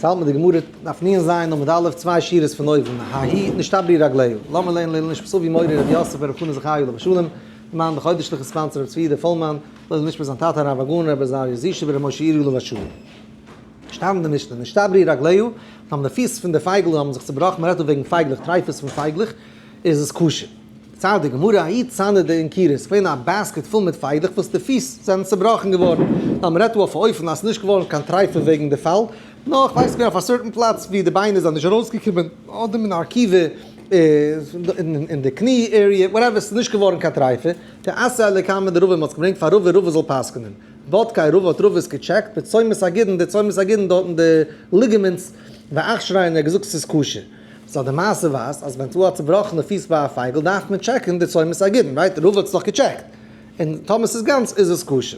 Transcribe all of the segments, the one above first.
ס'האלט מיט די גמרא, דף נ"ז עמוד א', צוויי שורות פון אויבן, ההיא נשתברו רגליה, לאמיר לערנען לעילוי נשמת אבי מורי רבי יוסף ברב חנא זכרי' עליו השלום, למען די חודש'ליכע sponsor רבי צבי יודא פולמאן, לעילוי נשמת זיין טאטע הרב הגאון רבי עזריה זישע ברב משה אירי עליו השלום. שטאנען די משנה, נשתברו רגליה, האבן די פיס פון די פייגל האבן זיך צובראכן, מ'רעדט דא וועגן פייגלעך, טרייפות פון פייגלעך, איז עס כשר. דערציילט די גמרא, ההיא צנא דאינקירא, ס'איז געווען א basket פול מיט פייגלעך וואס די פיס זענען צובראכן געווארן. נאר מ'רעדט דא אויף א אופן אז ס'איז נישט געווארן קיין טרייפה וועגן די פאל, נאר כ'ווייס געווען אויף א certain פלאץ ווי די ביינער זענען נישט ארויסגעקומען, אדער מן ארכיבה אין די קני area, whatever, ס'איז נישט געווארן קיין טרייפה. דאתו לקמיה דרבא, מ'האט עס געברענגט פאר רבא, רבא זאל פסק'נען. בדקיה רבא האט רבא עס געטשעקט, בצומת הגידין, די צומת הגידין דארטן די ligaments, ואכשריה און ער האט געזאגט ס'איז כשר. so די מעשה ווייזט אז ווען ס'דא א צובראכענע פיס ביי א פייגל דארף מען טשעקן די צומת הגידין, right? רבא האט עס דאך געטשעקט, און טאמער ס'איז גאנץ איז עס כשר.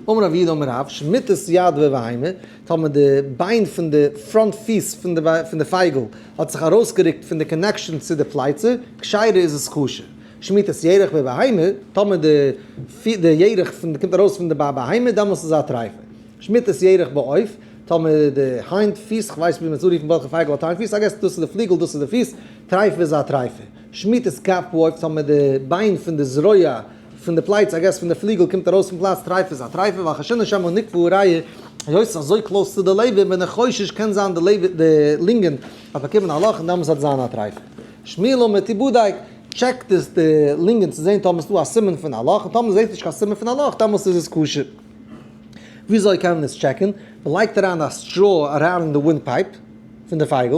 אמר רב יהודה אמר רב, שמיטת יד בבהמה, טאמער די ביין פון די front פיס פון די פייגל האט זיך ארויסגערוקט פון די connection צו די פלייצע, כשרה איז עס כשר. שמיטת ירך בבהמה, טאמער די ירך פון קומט ארויס פון די בהמה דעמאלס איז עס א טרייפה. שמיטת ירך בעוף, טאמער די hind פיס, כ'ווייס ווי מען זאל רופן וועלכע פייגל האט hind פיס, I guess דאס איז די פליגל דאס איז די פיס, טרייפה איז א טרייפה. שמיטת כף בעוף, טאמער די ביין פון די זרוע פון די פלייץ, I guess פון די פליגל קומט ארויס פון פלאץ, טרייפה איז א טרייפה, ווייל חיישינן שמא ניקבה הריאה, היות ס'איז אזוי close צו די לעבער, בין איך חושש קען זיין די לעבער די לינגען האט באקומען א לאך און דעמאלס וועט זיין א טרייפה. שמואל אמר תיבדק, טשעקט עס די לינגען צו זען טאמער ס'דא א סימן פון א לאך, און טאמער זעט נישט קיין סימן פון א לאך דעמאלס איז עס כשר. וויאזוי קען מען עס טשעקן? מען לייגט אריין א straw אריין אין די wind pipe פון די פייגל,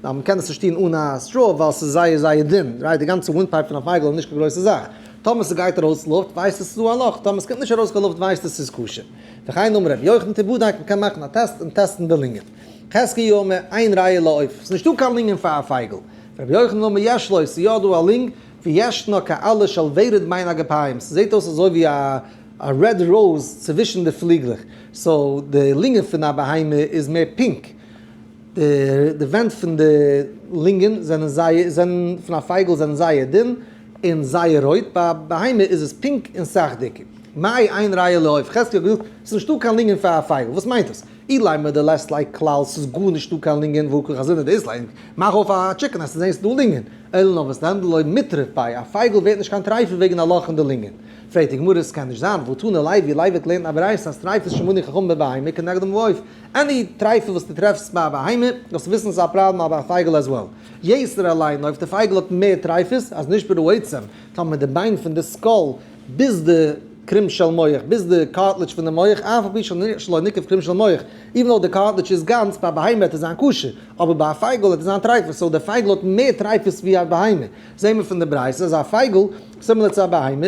נאר מען קען עס נישט טון אן א straw ווייל ס'איז זייער זייער דין, right? די גאנצע wind pipe פון א פייגל איז נישט קיין גרויסע זאך. טאמער ס'גייט ארויס לופט ווייסט עס ס'איז דא א לאך, טאמער ס'קומט נישט ארויס קיין לופט ווייסט עס ס'איז כשר. וכן אמר רבי יוחנן תיבדק, מען קען מאכן א טעסט און טעסטן די לינגען. חזקיה אמר אין ריאה לעוף, ס'איז נישטא קיין לינגען פאר א פייגל. רבי יוחנן אמר יש לו, ס'איז יא דא א לונג, וישנה כעלה של ורד בין הגפיים, ס'זעט אויס אזוי ווי א א red rose צווישן די פליגלעך, so די לונגען פון א בהמה איז מער pink, די די ווענט פון די לונגען זענען זייער זענען פון א פייגל זענען זייער דין און זייער רויט, ביי א בהמה איז עס pink און סאך דיקער. מאי אין ריאה לעוף, חזקיה האט געזאגט, ס'איז נישטא קיין לונגען פאר א פייגל, וואס מיינט דאס? אילימא דלית ליה כלל, ס'איז גארנישט דא קיין לונגען והא קא חזינן דאית ליה, מאך אויף א chicken אז ס'זעהן ס'דא לונגען, אלא נאר וואס דען דלא מיטריף ביה, א פייגל ווערט נישט קיין טרייפה וועגן א לאך אין די לונגען. פרעגט די גמרא ס'קען נישט זיין, והא תנא לוי, לוי האט געלערנט א ברייתא אז טרייפות שמנו חכמים בבהמה כנגדם בעוף, any טרייפה וואס דו טרעפסט ביי א בהמה, זאלסטו וויסן ס'איז א פראבלעם ביי א פייגל as well. יתר עליהן, אויב די פייגל האט מער טרייפות, אז נשברה עצם, טאמער די ביין פון די skull ביז די קרום של מח, ביז די cartilage פון די מח, אף על פי שלא ניקב קרום של מח, even though די cartilage איז גאנץ, ביי א בהמה וועט עס זיין כשר, אבער ביי א פייגל וועט עס זיין טרייפה, so די פייגל האט מער טרייפות ווי א בהמה. זעהן מיר פון די ברייתא אז א פייגל, similar צו א בהמה,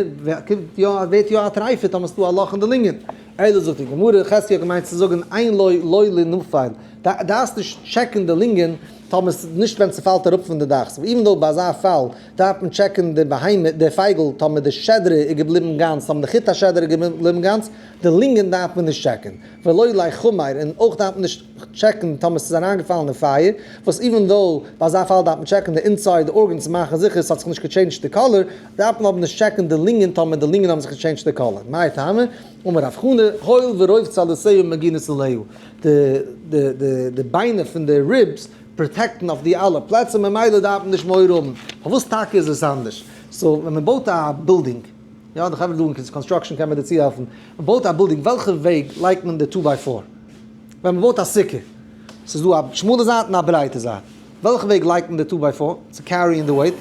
ווערט יא א טרייפה טאמער ס'דא א לאך אין די לונגען. אלא זאגט די גמרא, חזקיה האט געמיינט צו זאגן אין לו לא לינפל, דארפסט נישט טשעקן די לונגען טאמער ס'איז נישט ווען ס'פאלט אראפ פון די דאך, so even though ביי אזא פאל דארף מען טשעקן די בהמה, די פייגל, טאמער די שדרה איז געבליבן גאנץ, טאמער די חוט השדרה איז געבליבן גאנץ, די לונגען דארף מען נישט טשעקן. ולא ליחמר, און אויך דארף מען נישט טשעקן טאמער ס'איז אריינגעפאלן אין פייער, וואס even though ביי אזא פאל דארף מען טשעקן די inside organs צו מאכן זיכער ס'האט זיך נישט געטשעינדזשט די color, דארף מען אבער נישט טשעקן די לונגען טאמער די לונגען האבן זיך געטשעינדזשט די color. מאי טעמא? אמר רב חנא, הואיל ורוב צלעותיה מגינות עליה, די די די ביינער פון די ribs פראטעקטן אויף די אלע פלעצער ממילא דארף מען נישט מורא האבן. פארוואס טאקע איז עס אנדערש? so ווען מען בויט א בילדינג, יא די חברה דא אין construction קען מיר דיר צוהעלפן, מען בויט א בילדינג וועלכע וועג לייגט מען די two by four? ווען מען בויט א סוכה, ס'איז דא א שמאלע זייט און א ברייטע זייט, וועלכע וועג לייגט מען די two by four צו carry ען די weight?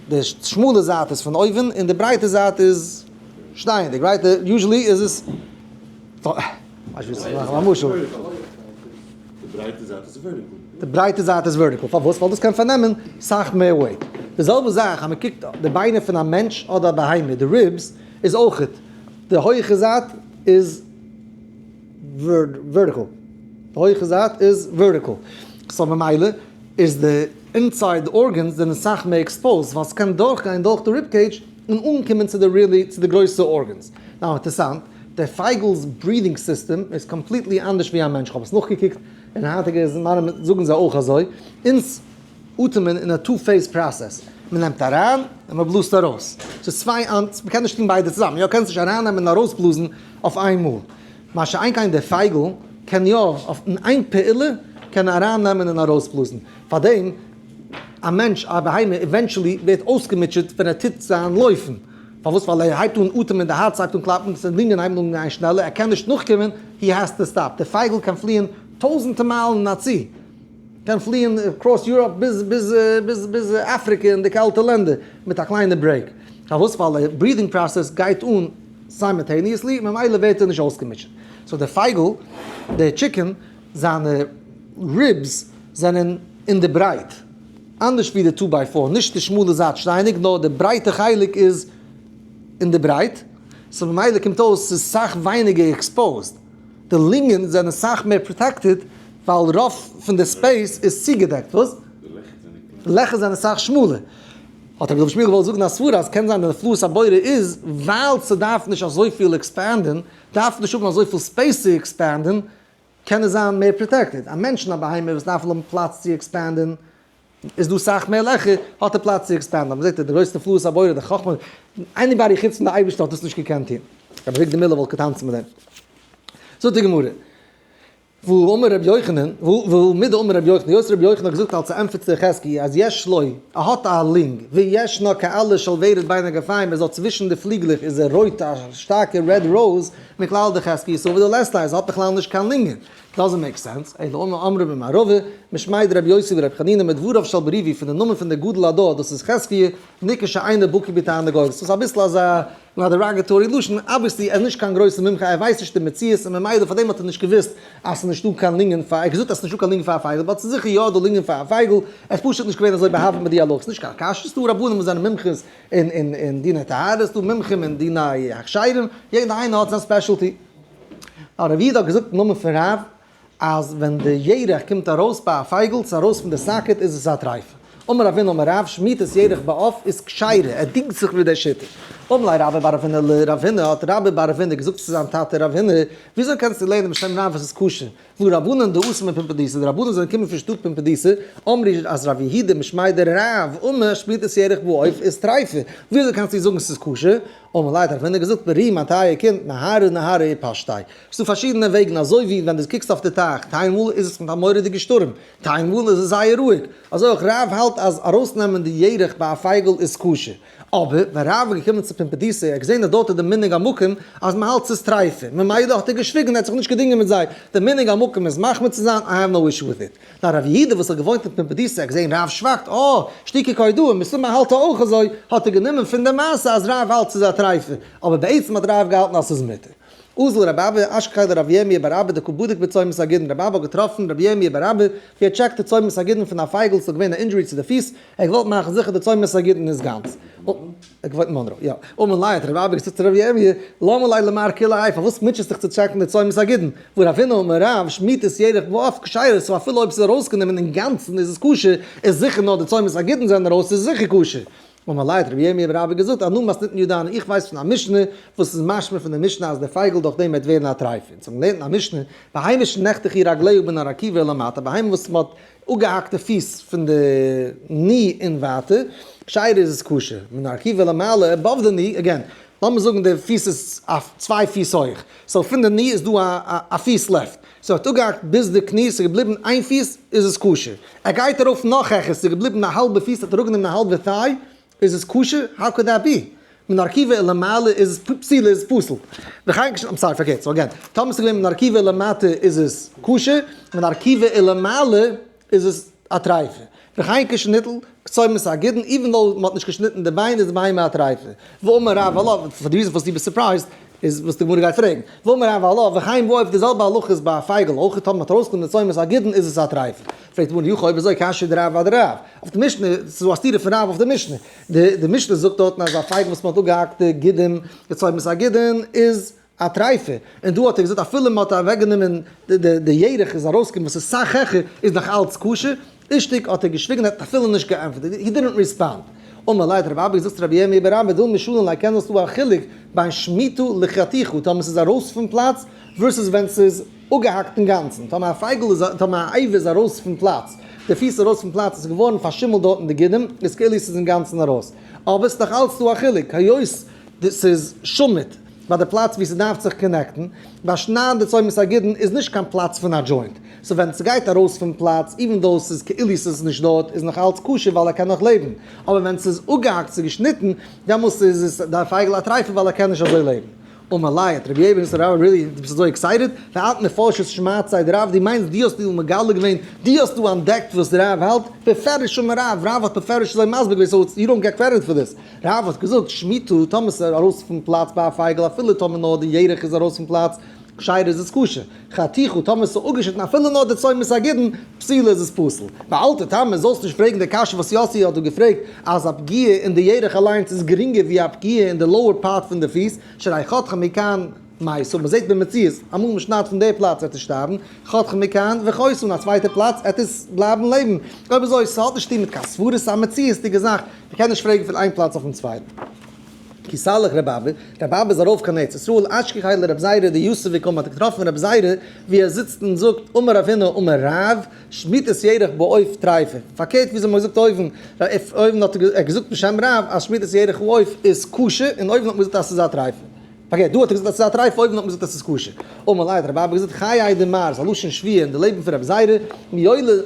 די שמאלע זייט איז פון אויבן און די ברייטע זייט איז שטייענדיג, right? usually איז עס, די ברייטע זייט איז vertical. די ברייטע זייט איז vertical, פארוואס? ווייל דאס קען פארנעמען סאך מער weight. די זעלבע זאך אז מען קוקט די ביינער פון א מענטש אדער א בהמה, די ribs איז אויכעט, די הויכע זייט איז vertical, די הויכע זייט איז vertical, so ממילא איז די inside organs זענען סאך מער exposed ווייל ס'קען דורכגיין דורך די rib cage און אנקומען צו די really צו די גרויסע organs. now אינטערסאנט, דער פייגל'ס breathing system איז completely אנדערש ווי א מענטש, כ'האב עס נאכגעקוקט אין היינטיגע זמנים זאגן זיי אויך אזוי, אונז אטעמען אין א two phase process, מען נעמט אריין און מען בלאזט ארויס, ס'איז צוויי אנ, מען קען נישט טון ביידע צוזאמען, יא קענסט נישט ארייננעמען און ארויסבלאזן אויף איין מאל, מה שאין כן דער פייגל קען יא אויף אין איין פעולה. קען ארייננעמען און ארויסבלאזן. פארדעם א מענטש, א בהמה, eventually ווערט אויסגעמוטשעט ווען ער טוט זיין לויפן. פארוואס? ווייל ער הייבט אן אטעמען, די הארץ הייבט אן קלאפן, די לונגען הייבן אן גיין שנעלער, ער קען נישט נאכקומען, he has to stop. די פייגל קען פליען טויזענטער מיילן אין א צי. קען פליען across Europe ביז ביז ביז ביז אפריקע און די קאלטע לענדער מיט א קליינע break. פארוואס? ווייל די breathing process גייט אן simultaneously, ממילא ווערט ער נישט אויסגעמוטשעט. so די פייגל, די chicken, זיינע ribs זענען אין די ברייט, אנדערש ווי די two by four, נישט די שמאלע זייט שטייניג, נאר די ברייטע חלק איז אין די ברייט, so ממילא קומט אויס ס'איז סאך ווייניגער exposed. די לונגען זענען סאך מער protected ווייל רוב פון די space איז צוגעדעקט. וואס? די לעכער זענען סאך שמאלער. האט רבי דוד שמואל געוואלט זאגן א סברה אז קען זיין די נפלאות הבורא איז ווייל ס'דארף נישט אזויפיל expand ען, דארף נישט האבן אזויפיל space צו expand ען, קען עס זיין מער protected. א מענטש און א בהמה וואס דארפן האבן פלאץ צו expand ען, איז דא סאך מער לעכער, האט ער פלאץ צו expand ען. אבער מ'זעט די גרויסע נפלאות הבורא, די חכמה, anybody חוץ פון די אייבערשטער האט דאס נישט געקענט טון. רבי אביגדור מילער וואלט געטאנצן מיט דעם. זאגט די גמרא, והא אמר רבי יוחנן, והא מדאמר רבי יוחנן, היות רבי יוחנן האט געזאגט אלס א ענטפער צו יחזקי אז יש לו, ער האט א לונג, וישנה כעלה של ורד בין הגפיים, ער זאל צווישן די פליגלעך איז ער רויט א שטארקע red rose, מכלל דחזקי סבר דלית ליה, ער האט בכלל נישט קיין לונגען. doesn't make sense, אלא אמר אמרי במערבא, משמיה דרבי יוסי ברבי חנינא מדבריו של בריבי פון די נאמען פון די גדול הדור דאס איז חזקיה, ניכר שאינו בקי בתרנגולת, ס'איז אביסל אזא א derogatory לשון, obviously ער איז נישט קיין גרויסע מומחה ער ווייסט נישט די מציאות און ממילא פארדעם האט ער נישט געוואוסט אז ס'איז נישטא קיין לונגען פאר, ער האט געזאגט אז ס'איז נישטא קיין לונגען פאר א פייגל but ס'איז זיכער יא דא לונגען פאר א פייגל, ער איז פשוט נישט געווען אזוי באהאווענט מיט די הלכות, נישט קיין קשיא, ס'דא רבנים וואס זענען מומחים אין דיני טהרה, ס'דא מומחים אין דיני הכשרים, יעדער איינער האט זיין specialty. נאר רבי יהודה האט געזאגט אין נאמען פון רב אז ווען די ירך קומט ארויס ביי א פייגל ס'איז ארויס פון די socket איז עס א טרייפה. אמר רב הונא אמר רב שמיטת ירך בעוף איז כשרה, ער דינגט זיך מיט די שיטה. אמר ליה רבה בר רב הונא לרב הונא האט רבה בר רב הונא געזאגט צו זיין טאטע רב הונא וויאזוי קענסטו לערנען בשם רב וואס איז כשר והא רבנן דאתו מפומבדיתא די רבנן זענען געקומען פון שטאט פומבדיתא אמרי אז רב יהודה משמיה דרב אמר שמיטת ירך בעוף איז טרייפה וויאזוי קענסטו זאגן ס'איז כשר? אמר ליה האט רב הונא געזאגט ברי מיין טייער קינד נהרא נהרא ופשטיה ס'דא פארשידענע וועגן אזוי ווי ווען דו קוקסט אויף די טייך טיילמאל איז עס מיט א מורא'דיגע שטורעם טיילמאל איז עס זייער רואיג אזוי אויך רב האלט אז ארויסנעמען די ירך ביי א פייגל איז כשר אבער ווען רב איז געקומען צו פומבדיתא ער האט געזען אז דארט איז די מנהג המקום אז מען האלט ס'איז טרייפה ממילא האט ער געשוויגן ער האט זיך נישט געדינגען מיט זיי די מנהג המקום איז מחמיר צו זיין I have no issue with it. נאר רב יהודה וואס האט געוואוינט אין פומבדיתא האט געזען רב שווייגט, אה, שתיקה כהודאה, מסתמא האלט ער אויך אזוי, האט ער גענומען פון די מעשה אז רב האלט ס'איז א טרייפה, אבער בעצם האט רב געהאלטן אז ס'איז מותר. אזל רב אבא, אשכחיה דרב ירמי' בר אבא דקא בדיק בצומת הגידין, רב אבא האט געטראפן רבי ירמי' בר אבא ווי ער טשעקט די צומת הגידין פון א פייגל, ס'איז געווען א injury צו די פיס, ער האט געוואלט מאכן זיכער די צומת הגידין איז גאנץ. ער געוואוינט אין מאנרא, יא. אמר ליה האט רבי אבא געזאגט צו רבי ירמי', למה ליה למר כולי האי, פארוואס מוטשעסט דיך צו טשעקן די צומת הגידין? והא רב הונא אמר רב, שמיטת ירך בעוף כשרה, so אפילו אויב ס'איז ארויסגענומען אינגאנצן איז עס כשר, איז זיכער נאר די צומת הגידין זענען ארויס איז זיכער כשר. אמר ליה האט רבי ירמי' בר אבא געזאגט, אנא מתניתין ידענא, איך ווייס פון א משנה וואס איז משמע פון די משנה אז די פייגל דורך דעם וועט ווערן א טרייפה. אונז האבן געלערנט אין א משנה, בהמה שנחתכו רגליה מן הרקיבה ולמטה, בהמה וואס מ'האט אפגעהאקט די פיס פון די knie און ווייטער, כשרה איז עס כשר, מן הרקיבה ולמעלה, above די knie, again, לאמיר זאגן די פיס איז א צוויי פיס הויך, so פון די knie איז דא א פיס left, so ער האט אפגעהאקט ביז די קני, ס'איז געבליבן איין פיס, איז עס כשר, ער גייט ארויף נאך העכער, ס'איז געבליבן א האלבע פיס, האט ער אראפגענומען א האלבע thigh, איז עס כשר? How could that be? מן הרקיבה ולמעלה איז עס פסולה איז עס פסול. וכן כש, I'm sorry פארקערט, so again, טאמער ס'איז געווען מן הרקיבה ולמטה איז עס כשר, מן הרקיבה ולמעלה איז עס א טרייפה. וכן כשניטל צומת הגידין, even though מ'האט נישט געשניטן די ביין איז די בהמה א טרייפה. ואמר רב עלה, פאר די reason פארוואס דו ביסט surprised, איז וואס די גמרא גייט פרעגן. ואמר רב עלה, וכן בעוף די זעלבע הלכה איז ביי א פייגל אויך, טאמער מ'האט ארויסגענומען די צומת הגידין איז עס א טרייפה. פרעגט די גמרא, אי הכי אויב אזוי קשיא דרב אדרב, אויף די משנה, ס'איז דא א סתירה פון רב אויף די משנה. די משנה זאגט דארטן אז א פייגל וואס מ'האט אפגעהאקט די גידים, די צומת הגידין, איז א טרייפה. און דא האט ער געזאגט אפילו מ'האט אוועקגענומען די ירך איז ארויסגעקומען וואס איז סאך העכער, איז נאך אלץ כשר. אישתיק האט ער געשוויגן ער האט אפילו נישט געענטפערט, he didn't respond. אמר ליה האט רב אבא געזאגט צו רבי ירמי' בר אבא דילמא שני ליה קען זיין ס'דא א חילוק בין שמיטה לחתיכה טאמער ס'איז ארויס פון פלאץ versus ווען ס'איז אפגעהאקט אינגאנצן, טאמער א פייגל איז טאמער א אבר איז ארויס פון פלאץ, די פיס איז ארויס פון פלאץ און ס'איז געווארן פארשימלט דארט אין די גידים, איז כאילו ס'איז אינגאנצן ארויס. אבער ס'איז נאך אלץ דא א חילוק, היות ס'איז שמיט. ביי די פלאץ ווי ס'דארף זיך connect ן, ביי שניידן די צומת הגידין איז נישט קיין פלאץ פון א joint, so ווען ס'גייט ארויס פון פלאץ, even though ס'איז כאילו ס'איז נישט דארט, איז נאך אלץ כשר ווייל ער קען נאך לעבן, אבער ווען ס'איז אפגעהאקט ס'איז געשניטן, דעמאלס איז עס די פייגל א טרייפה ווייל ער קען נישט אזוי לעבן. אמר ליה האט רבי יעבער געזאגט רב really דו ביסט אזוי excited? ואת מפרשת שמעתתיה דרב דו מיינסט דו האסט דא מגלה געווען דו האסט דא אנטדעקט וואס רב האלט? בפירוש אמר רב, רב האט בפירוש אזוי מסביר געווען so you don't get credit for this. רב האט געזאגט שמיטה טאמער ס'איז ארויס פון פלאץ ביי א פייגל אפילו טאמער נאר די ירך איז ארויס פון פלאץ כשרה איז עס כשר, חתיכה טאמער ס'איז אפגעשניטן אפילו נאר די צומת הגידין פסולה איז עס פסול. ואל תתמה זאלסט נישט פרעגן די קשיא וואס יאסי האט דא געפרעגט אז א פגיעה אין די ירך אליינס איז גרינגער ווי א פגיעה אין די lower part פון די פיס, שהרי חותכה מכאן מתה, מ'זעט במציאות אמאל מ'שניידט פון די פלאץ וועט עס שטארבן, חותכה מכאן וחיתה און א צווייטע פלאץ עט עס בלייבן לעבן. אויב אזוי ס'האט נישט צוטון מיט קיין סברות ס'איז א מציאות'דיגע זאך, מ'קען נישט פרעגן פון איין פלאץ אויפן צווייטן. כי סליק רבי אבא, רבי אבא איז ארויף קיין ארץ ישראל, אשכחיה לרבי זירא דיתיב וקאמר האט געטראפן רבי זירא ווי ער זיצט און זאגט אמר רב הונא אמר רב, שמיטת ירך בעוף טריפה, פארקערט ווי אזוי מ'האט געזאגט אויבן, אויבן האט ער געזאגט בשם רב אז שמיטת ירך העוף איז כשר און אויבן האט מען געזאגט אז ס'איז א טריפה. פארקערט דא האט ער געזאגט אז ס'איז א טריפה אויבן האט מען געזאגט אז ס'איז כשר. אמר ליה האט רבי אבא געזאגט חיי דמר, ס'איז א לשון שבועה אין די לעבן פון רבי זירא,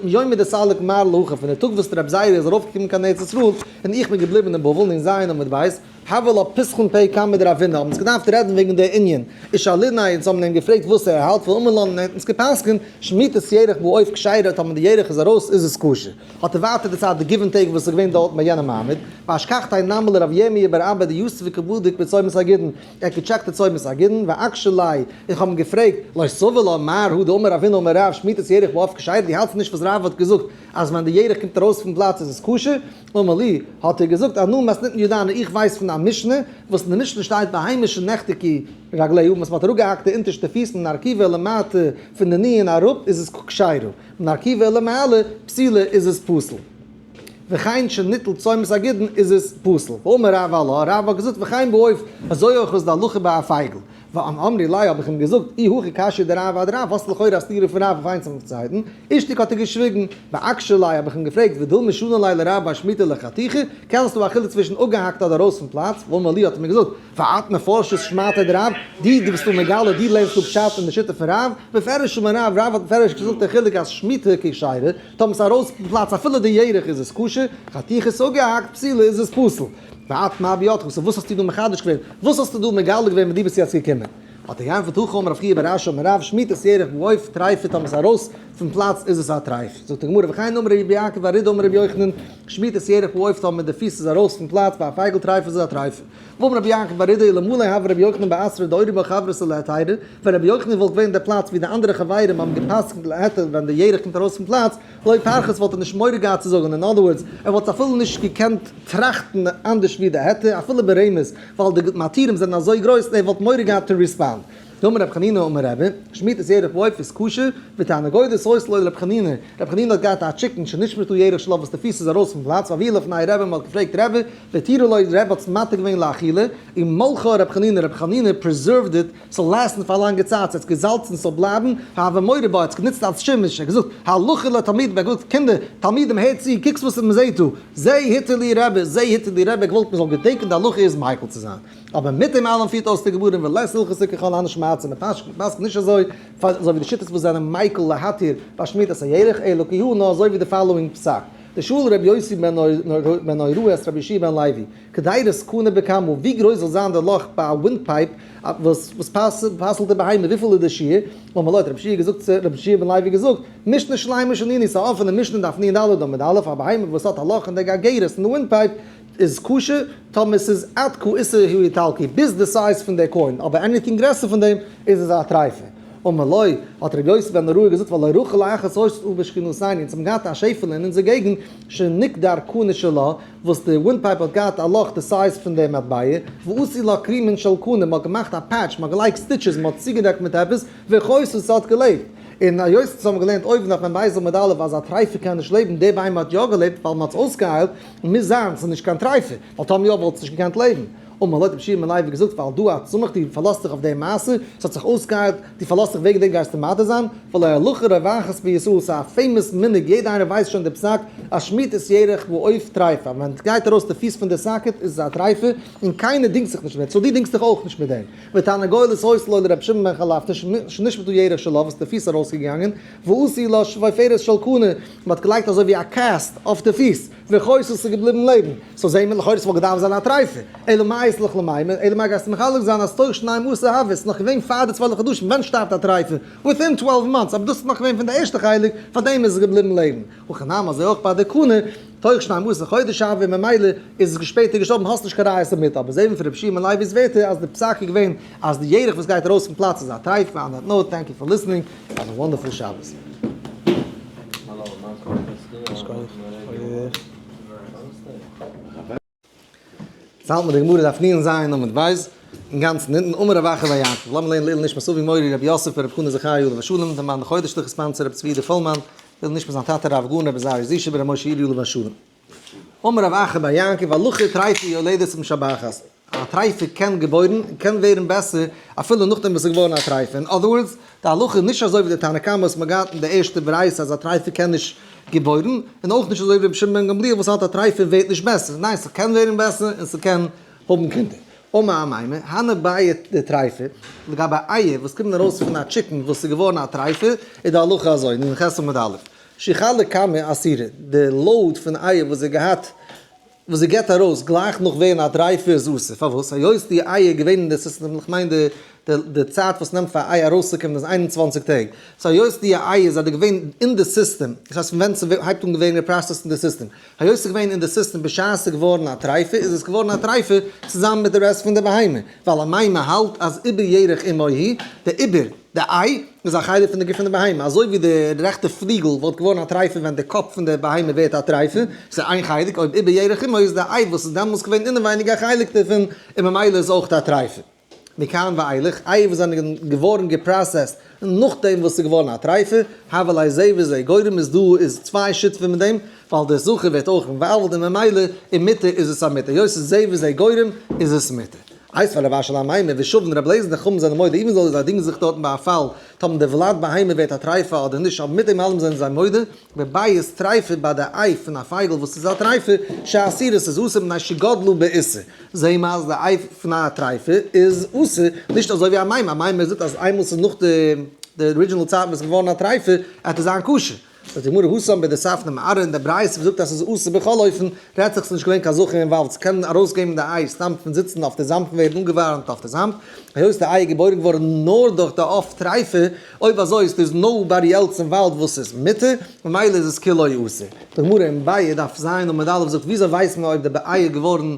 מיומא דסליק מר להכא, פון די טאג וואס רבי זירא איז ארויפגעקומען קיין ארץ ישראל און איך בין געבליבן אין בבל נ"ז עמוד ב', הוה לה פתחון פה קמיה דרב הונא, האבן אונז געדארפט רעדן וועגן די ענין, ושאליניה אונז האבן אים געפרעגט וואס ער האלט ואמר לן און ער האט אונז גע'פסק'נט, שמיטת ירך בעוף כשרה טאמער די ירך איז ארויס איז עס כשר. האט ער ווייטער דערציילט די give and take וואס איז געווען דארט ביי יענעם מעמד, ואשכחתיה נמי לרב ירמי' בר אבא דיתיב וקא בדיק בצומת הגידין, ער האט געטשעקט די צומת הגידין, ואקשי ליה, איך האב אים געפרעגט, לא סבר לה מר הא דאמר רב הונא אמר רב שמיטת ירך בעוף כשרה, דו האלטסט נישט וואס רב האט געזאגט אז ווען די ירך קומט ארויס פון פלאץ איז עס כשר? אמר לי, האט ער געזאגט, אנא מתניתין ידענא, איך ווייס פון א משנה, וואס אין די משנה שטייט בהמה שנחתכו רגליה, וואס מען האט אראפגעהאקט די אונטערשטע פיס מן הארכובה ולמטה פון די knee און אראפ איז עס כשרה. מן הארכובה ולמעלה, פסולה איז עס פסול. וכן שניטל צומת הגידין איז עס פסול. ואמר רב עלה, רב האט געזאגט וכן בעוף, אזוי אויך איז די הלכה ביי א פייגל. ואמרי ליה האב איך אים געזאגט, אי הכי קשיא דרב אדרב, האסט לכאורה א סתירה פון רב אויף איינס אויפן צווייטן, אישתיק האט ער געשוויגן. ואקשי ליה האב איך אים געפרעגט, ודילמא שני ליה לרב בי שמיטה לחתיכה, קענסטו א חילוק צווישן אפגעהאקט אדער ארויס פון פלאץ? ואמר לי האט ער מיר געזאגט, ואת מפרשת שמעתתיה דרב, דו דו ביסט דא מגלה, דו לערנסט דא פשט אין די שיטה פון רב, בפירוש אמר רב, רב האט בפירוש געזאגט די חילוק אז שמיטה כשרה, טאמער ס'איז ארויס פון פלאץ אפילו די ירך איז עס כשר, חתיכה איז אפגעהאקט, פסולה איז עס פסול. ואת מה בידך, so וואס האסטו דא מחדש געווען, וואס האסטו דא מגלה געווען ווען דו ביסט יעצט געקומען? האט ער געענטפערט הכי אמר רב חייא בר אשי אמר רב, שמיטת ירך בעוף טריפה טאמער ס'איז ארויס פון פלאץ איז עס א טרייף. זאגט די גמרא וכן אמר רבי יעקב בר אידי אמר רבי יוחנן, שמיטת ירך בעוף טאמער די פיס איז ארויס פון פלאץ ביי א פייגל טרייף איז עס א טרייף. ואמר רבי יעקב בר אידי אלמלא הוה רבי יוחנן באתרא דאורי בה חברותא להיתירא, ווען רבי יוחנן וואלט געווען אין די פלאץ ווי די אנדערע חברים האבן גע'פסק'נט להיתר ווען די ירך קומט ארויס פון פלאץ, לא פרכת וואלט ער נישט מורא געהאט צו זאגן, אין other words, ער וואלט אפילו נישט געקענט טראכטן אנדערש ווי די היתר, אפילו ברמז, ווייל די מתירים זענען אזוי גרויס און ער וואלט מורא געהאט to respond. דאמר רבי חנינא אמר רבי, שמיטת ירך בעוף איז כשר, ותרנגולת היתה לו לרבי חנינא, רבי חנינא האט געהאט א chicken שנשמטה ירך שלה וואס די פיס איז ארויס פון פלאץ, והביאו לפני רבי מען האט געפרעגט רבי, והתירו לו, רבי האט עס מתיר געווען לאכילה, ומלחה רבי חנינא, רבי חנינא preserved it, ס'זאל last ן פאר א לאנגע צייט, ס'האט געזאלצן ס'זאל בלייבן, והוה מורה בה, ער האט עס גענוצט אלס שימוש, ער האט געזאגט, הלכה לתלמידים, ער האט געזאגט, קינדער, תלמידים הערט צו, קוקטס וואס מ'זעט דא, זה התיר לי רבי, זה התיר לי רבי, ער האט געוואלט מ'זאל געדענקען די הלכה איז מיקל צו זיין. אבער מיט דעם אלעם פירט אויס די גמרא ולית הלכתא ככל הני שמעתתא, מ'פסק'נט נישט אזוי, אזוי ווי די שיטות וואס זענען מיקל להתיר ביי שמיטת הירך, אלא כי הא נאר אזוי ווי די following פסק, דשאל רבי יוסי בן נהורא את רבי יהושע בן לוי, קדירת קנה בכמה, ווי גרויס זאל זיין די לאך ביי א wind pipe וואס פסל'ט די בהמה, וויפיל איז די שיעור, אמר לו האט רבי יהושע געזאגט צו רבי יהושע בן לוי געזאגט, משנה שלימה שנינו, ס'איז א אפענע משנה דף נ"ד עמוד א', א בהמה וואס האט א לאך אין די גרגרת אין די wind pipe, איז כשר טאמער ס'איז עד כאיסר הוא איטלקי, ביז די size פון די coin, אבער anything גרעסער פון דעם איז עס א טרייפה. אמר לו, האט ר' יוסי בן נהורא געזאגט והלא רחל אחת היתה בשכונתינו, אונז האבן געהאט א שעפעלע אין אונזער געגנט שנקדר קנה שלה, וואס די wind pipe האט געהאט א לאך די size פון די מטבע, ועשו לה קרימין של קנה, מ'האט געמאכט א patch, מ'האט געלייגט stitches, מ'האט צוגעדעקט מיט עפעס, וחיתה ס'האט געלעבט. און היות אונז האבן געלערנט אויבן אויף מ"ב עמוד א' אז א טרייפה קען נישט לעבן, די בהמה האט יא געלעבט ווייל מ'האט עס אויסגעהיילט, מוז זיין ס'איז נישט קיין טרייפה, ווייל טאמער יא וואלט עס נישט געקענט לעבן. אמר לו האט רבי יהושע בן לוי געזאגט ועל דא את סומך דו פארלאזט זיך אויף די מעשה, ס'האט זיך אויסגעהיילט, דו פארלאזט זיך וועגן דעם גייסטו מתיר זיין, והלא הלכה רווחת בישראל ס'איז א famous מנהג יעדער איינער ווייסט שוין די פסק אז שמיטת ירך ועוף טריפה ווען סגייט ארויס די פיס פון די socket איז עס א טריפה און קיינער דינגט זיך נישט מיט so דו דינגסט דיך אויך נישט מיט דעם ותרנגולת היתה לו לרבי שמעון בן חלפתא שנשמטה ירך שלה וואס די פיס ארויסגעגאנגען ועשו לה שפופרת של קנה מ'האט געלייגט אזוי ווי א cast אויף די פיס. וחיתה איז געבליבן לעבן, so זעהן מיר לכאורה ס'וואלט געדארפט זיין א טרייפה, אלא מאי אית לך למימר, אלא מאי גייסטו מחלק זיין אז תוך שנים עשר הוה, ס'איז נאך געווען פאר די 12 חדשים, ווען שטארבט א טרייפה? within 12 months, אבער דאס איז נאך געווען פון די ערשטע חלק, פארדעם איז עס געבליבן לעבן. הכא נמי אזוי אויך ביי די קנה, תוך שנים עשר חודש הוה, ממילא איז עס שפעטער געשטארבן האסט נישט קיין ראיות דערמיט, אבער זעהן מיר פון רבי יהושע בן לוי'ס ווערטער אז די פסק איז געווען אז די ירך וואס גייט ארויס פון פלאץ איז א טרייפה, on that note, thank you for listening, have a wonderful שבת. יעצט האלט מען די גמרא דף נ ז עמוד ב', אינגאנצן אונטן, אמר רב אחא בר יעקב, לאמיר לערנען לעילוי נשמת אבי מורי רבי יוסף ברב חנא זכריה עליו השלום, דער מאן דחודש'ליכע sponsor רבי צבי יודא פולמאן, לעילוי נשמת זיין טאטע הרב הגאון רבי זרעי זישע ברבי משה אירי עליו השלום. אמר רב אחא בר יעקב, הלכה טריפה יולדת ומשבחת, א טריפה קען געבוירן און קען ווערן בעסער אפילו נאכדעם וואס איז געווארן א טריפה, in other words, די הלכה איז נישט אזוי ווי די תנא קמא וואס מ'האט געהאט אין די ערשטע ברייתא אז א טריפה קען נישט געבוירן, און אויך נישט אזוי ווי רבי שמעון בן גמליאל וואס האלט א טריפה ווערט נישט בעסער, ניין ס'קען ווערן בעסער און ס'קען האבן קינדער. אמר אמימר, הני ביעי דטריפה, לגבי אייער וואס קומען ארויס פון א chicken וואס איז געווארן א טריפה, איז די הלכה אזוי, נ ח עמוד א', שחלה קמא אסירא, די load פון אייער וואס זי געהאט וואס זי געבט ארויס גלייך נאך ווערן א טרייפה איז אסור, פארוואס? היות די אייער געווען אין די סיסטעם, איך מיין די די צייט וואס נעמט פאר א איי ארויסצוקומען איז 21 טעג, so היות די אייער זענען געווען אין די סיסטעם, דאס הייסט פון ווען ס'הייבט אן געווען געפראסעסט אין די סיסטעם, היות ס'איז געווען אין די סיסטעם בשעת ס'איז געווארן א טרייפה איז עס געווארן א טרייפה צוזאמען מיט די rest פון די בהמה, ווייל אמימר האלט אז עובר ירך אמו הוא, די עובר, די איי, איז א חלק פון די גוף פון די בהמה, אזוי ווי די רעכטע פליגל וואלט געווארן א טרייפה ווען די קאפ פון די בהמה ווערט א טרייפה, ס'איז איין חלק, אויב עובר ירך אמו איז די איי וואס איז דעמאלס געווען אינעווייניג א חלק דערפון, און ממילא איז אויך א טרייפה. מכאן ואילך, אייער וואס זענען געווארן געפראסעסט נאכדעם וואס ס'איז געווארן א טרייפה, הוה ליה זה וזה גורם איז דא איז צוויי שותפים אין דעם, ווייל דער זכר ווערט אויך involved און ממילא אין מותר איז עס א מותר, היות ס'איז זה וזה גורם איז עס מותר. איתיביה רב אשי לאמימר ושוין רבי אליעזר די חכמים זענען מודה even though זיי דינגען זיך דארטן ביי א פאל טאמער די ולד בהמה ווערט א טרייפה אדער נישט אבער מיט דעם אלעם זענען זיי מודה בביצת טריפה ביי די איי פון א פייגל וואס איז א טרייפה שאסורה ס'איז אסור מפני שגדלו באיסור זעהן מיר אז די איי פון א טרייפה איז אסור נישט אזוי ווי אמימר אמימר זאגט אז איינמאל ס'איז נאך די די original צייט וואס איז געווארן א טרייפה עט עס זיין כשר. זאגט די גמרא התם בדספנא מארעא אין די ברייתא וואס זאגט אז ס'איז אסור בכל אופן, רעדט זיך ס'איז נישט געווען קיין זכר involved, ס'קען ארויסגעבן די איי סתם פון זיצן אויף די זאמד און ווערן אנגעווארעמט אויף די זאמד, היות די איי איז געבוירן געווארן נאר דורך די עוף טרייפה, אויב אזוי איז דאס nobody else involved וואס איז מותר, ממילא איז עס כולו אסור. די גמרא אין ביעא דף ז עמוד א' זאגט וויאזוי ווייסט מען אויב די איי איז געווארן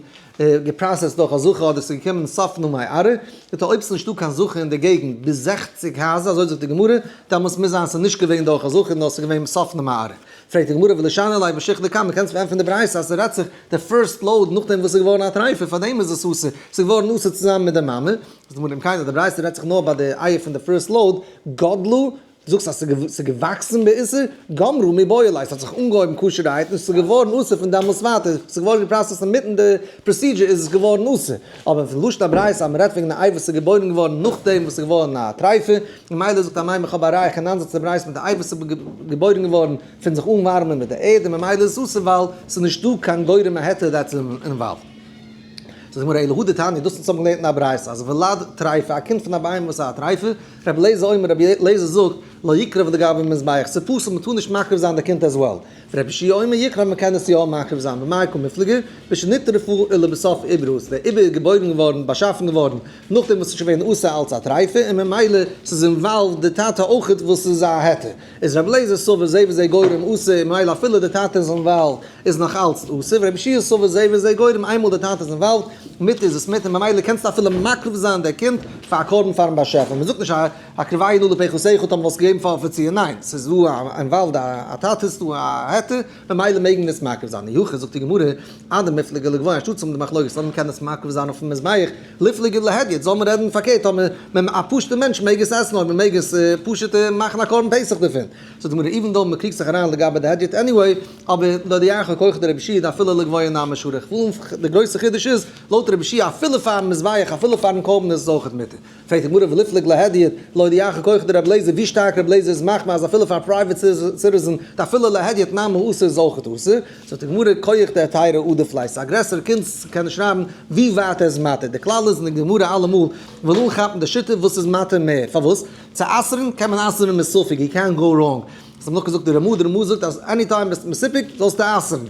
געפראסעסט דורך א זכר אדער ס'איז געקומען ספנא מארעא, זאגט ער אויב ס'איז נישטא קיין זכר אין די געגנט ביז 60 הייזער, אזוי זאגט די גמרא, דעמאלטס מוז זיין ס'איז נישט געווען דורך א זכר נאר ס'איז געווען ספנא מארעא. פרעגט די גמרא ולישני ליה בשיחלא קמא, קענסט פארענטפערן די ברייתא אז ס'רעדט זיך די first load נאכדעם וואס ס'איז געווארן א טרייפה פארדעם איז עס אסור, ס'איז געווארן אסור צוזאמען מיט די מאמע, זאגט די גמרא אם כן אז די ברייתא רעדט זיך נאר ביי די אייער פון די first load, גדלו זאגסט אז ס'איז געוואקסן באיסור? גמרו מיבעי ליה, ס'האט זיך אנגעהויבן כשר'ערהייט און ס'איז געווארן אסור פון דעמאלטס ווייטער, ס'איז געווארן געפראסעסט אינמיטן די procedure איז עס געווארן אסור. אבער פון לשון הברייתא אז מ'רעדט וועגן א איי וואס איז געבוירן געווארן נאכדעם וואס ס'איז געווארן א טרייפה, ממילא זאגט אמימר איך האב א ראיה כ'קען איינזעצן די ברייתא מיט די איי וואס איז געבוירן געווארן פון זיך אנווארעמען מיט די ערד און ממילא איז עס אסור ווייל ס'איז נישטא קיין גורם ההיתר that's involved. זאגט די גמרא אלא הא דתניא, דאס וואס האבן געלערנט אין א ברייתא אז ולד טריפה, א קינד פון א בהמה וואס איז א טריפה, רבי אליעזר אומר, רבי אליעזר זאגט, לא יקרב לגבי מזבח, ס'איז פסול מ'טאר נישט מקריב זיין די קינד as well. רבי יהושע אומר יקרב מ'קען עס יא מקריב זיין, במאי קא מיפלגי, בשנטרפה ולבסוף עיברו, ס'איז דער עובר געבוירן געווארן, באשאפן געווארן, נאכדעם וואס ס'איז שוין געווען אסור אלץ א טריפה, און ממילא ס'איז involved די טאטע אויכעט וואס איז א היתר. איז רבי אליעזר סובר זה וזה גורם אסור, ממילא אפילו די טאטע איז involved איז נאך אלץ אסור, ורבי יהושע סובר זה וזה גורם איינמאל די טאטע איז involved מותר איז עס מותר, ממילא קענסטו אפילו מקריב זיין די קינד פאר א קרבן פארן באשעפער, מען זאגט נישט הקריבהו נא לפחתך טאמער וואלסט געגעבן פאר אפיציער, ניין, ס'איז דא א involved א טאטע איז דא א היתר, ממילא מעג מען עס מקריב זיין, אי הכי זאגט די גמרא, אדמיפלגי לגבוה אנשטאט צו האבן די מחלוקת אויב מען קען עס מקריב זיין אויפן מזבח, ליפלגי להדיוט זאל מען רעדן פארקערט אויב מען א פשוטע מענטש מעג עס עסן אויב מען מעג עס פשוט מאכן א קרבן פסח דערפון, זאגט די גמרא even though מען קריגט זיך אריין לגבי די הדיוט anyway, אבער להודיעך כח דרבי יהושע דאפילו לגבוה נמי שרי, די גרויסע חידוש איז לויט. רבי יהושע אפילו פארן מזבח אפילו פארן קרבן איז עס אויכעט מותר. פרעגט די גמרא וליפלוג להדיוט להודיעך כח דרבי אליעזר ווי שטארק רבי אליעזר איז מחמיר אז אפילו פאר private citizen אפילו להדיוט נמי אסור איז אויכעט אסור, זאגט די גמרא כח דהיתרא עדיף ליה, ס'איז א גרעסערע קונץ קען נישט שרייבן ווי ווייט ער איז מתיר, די כלל איז אין די גמרא אלעמאל וויל אנכאפן די שיטה וואס איז מתיר מער, פארוואס? צו אסר'ן קען מען אסר'ן מספק, יו קענט גאו ראנג, עס האט נאכגעזאגט די רמ"א, די רמ"א זאגט אז any time ביסט מסופק זאלסטו אסר'ן,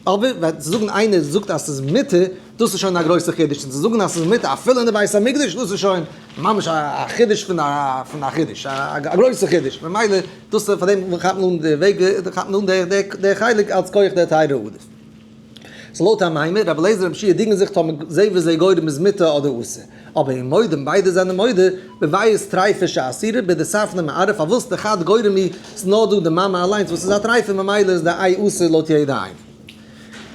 אבער ווען צו זאגן איינער זאגט אז ס'איז מותר, דאס איז שוין א גרויסע חידוש, און צו זאגן אז ס'איז מותר אפילו אין די בית המקדש, דאס איז שוין ממש א חידוש פון א חידוש, א גרויסע חידוש, ממילא דאס פאר דעם כאפט מען אן די וועג, כאפט מען אן די חלק אלס כח דהיתרא עדיף. סאו לויט אמימר, רבי אליעזר רבי יהושע דינגען זיך טאמער זה וזה גורם איז מותר אדער אסור. אבער ומודים, ביידע זענען מודה, בביצה טריפה שאסורה, בדספנא מארעא, פארוואס די חד גורם היא, ס'איז נאר דא די מאמע אליינס וואס איז א טריפה ממילא איז די איי אסור לויט יעדע איינעם.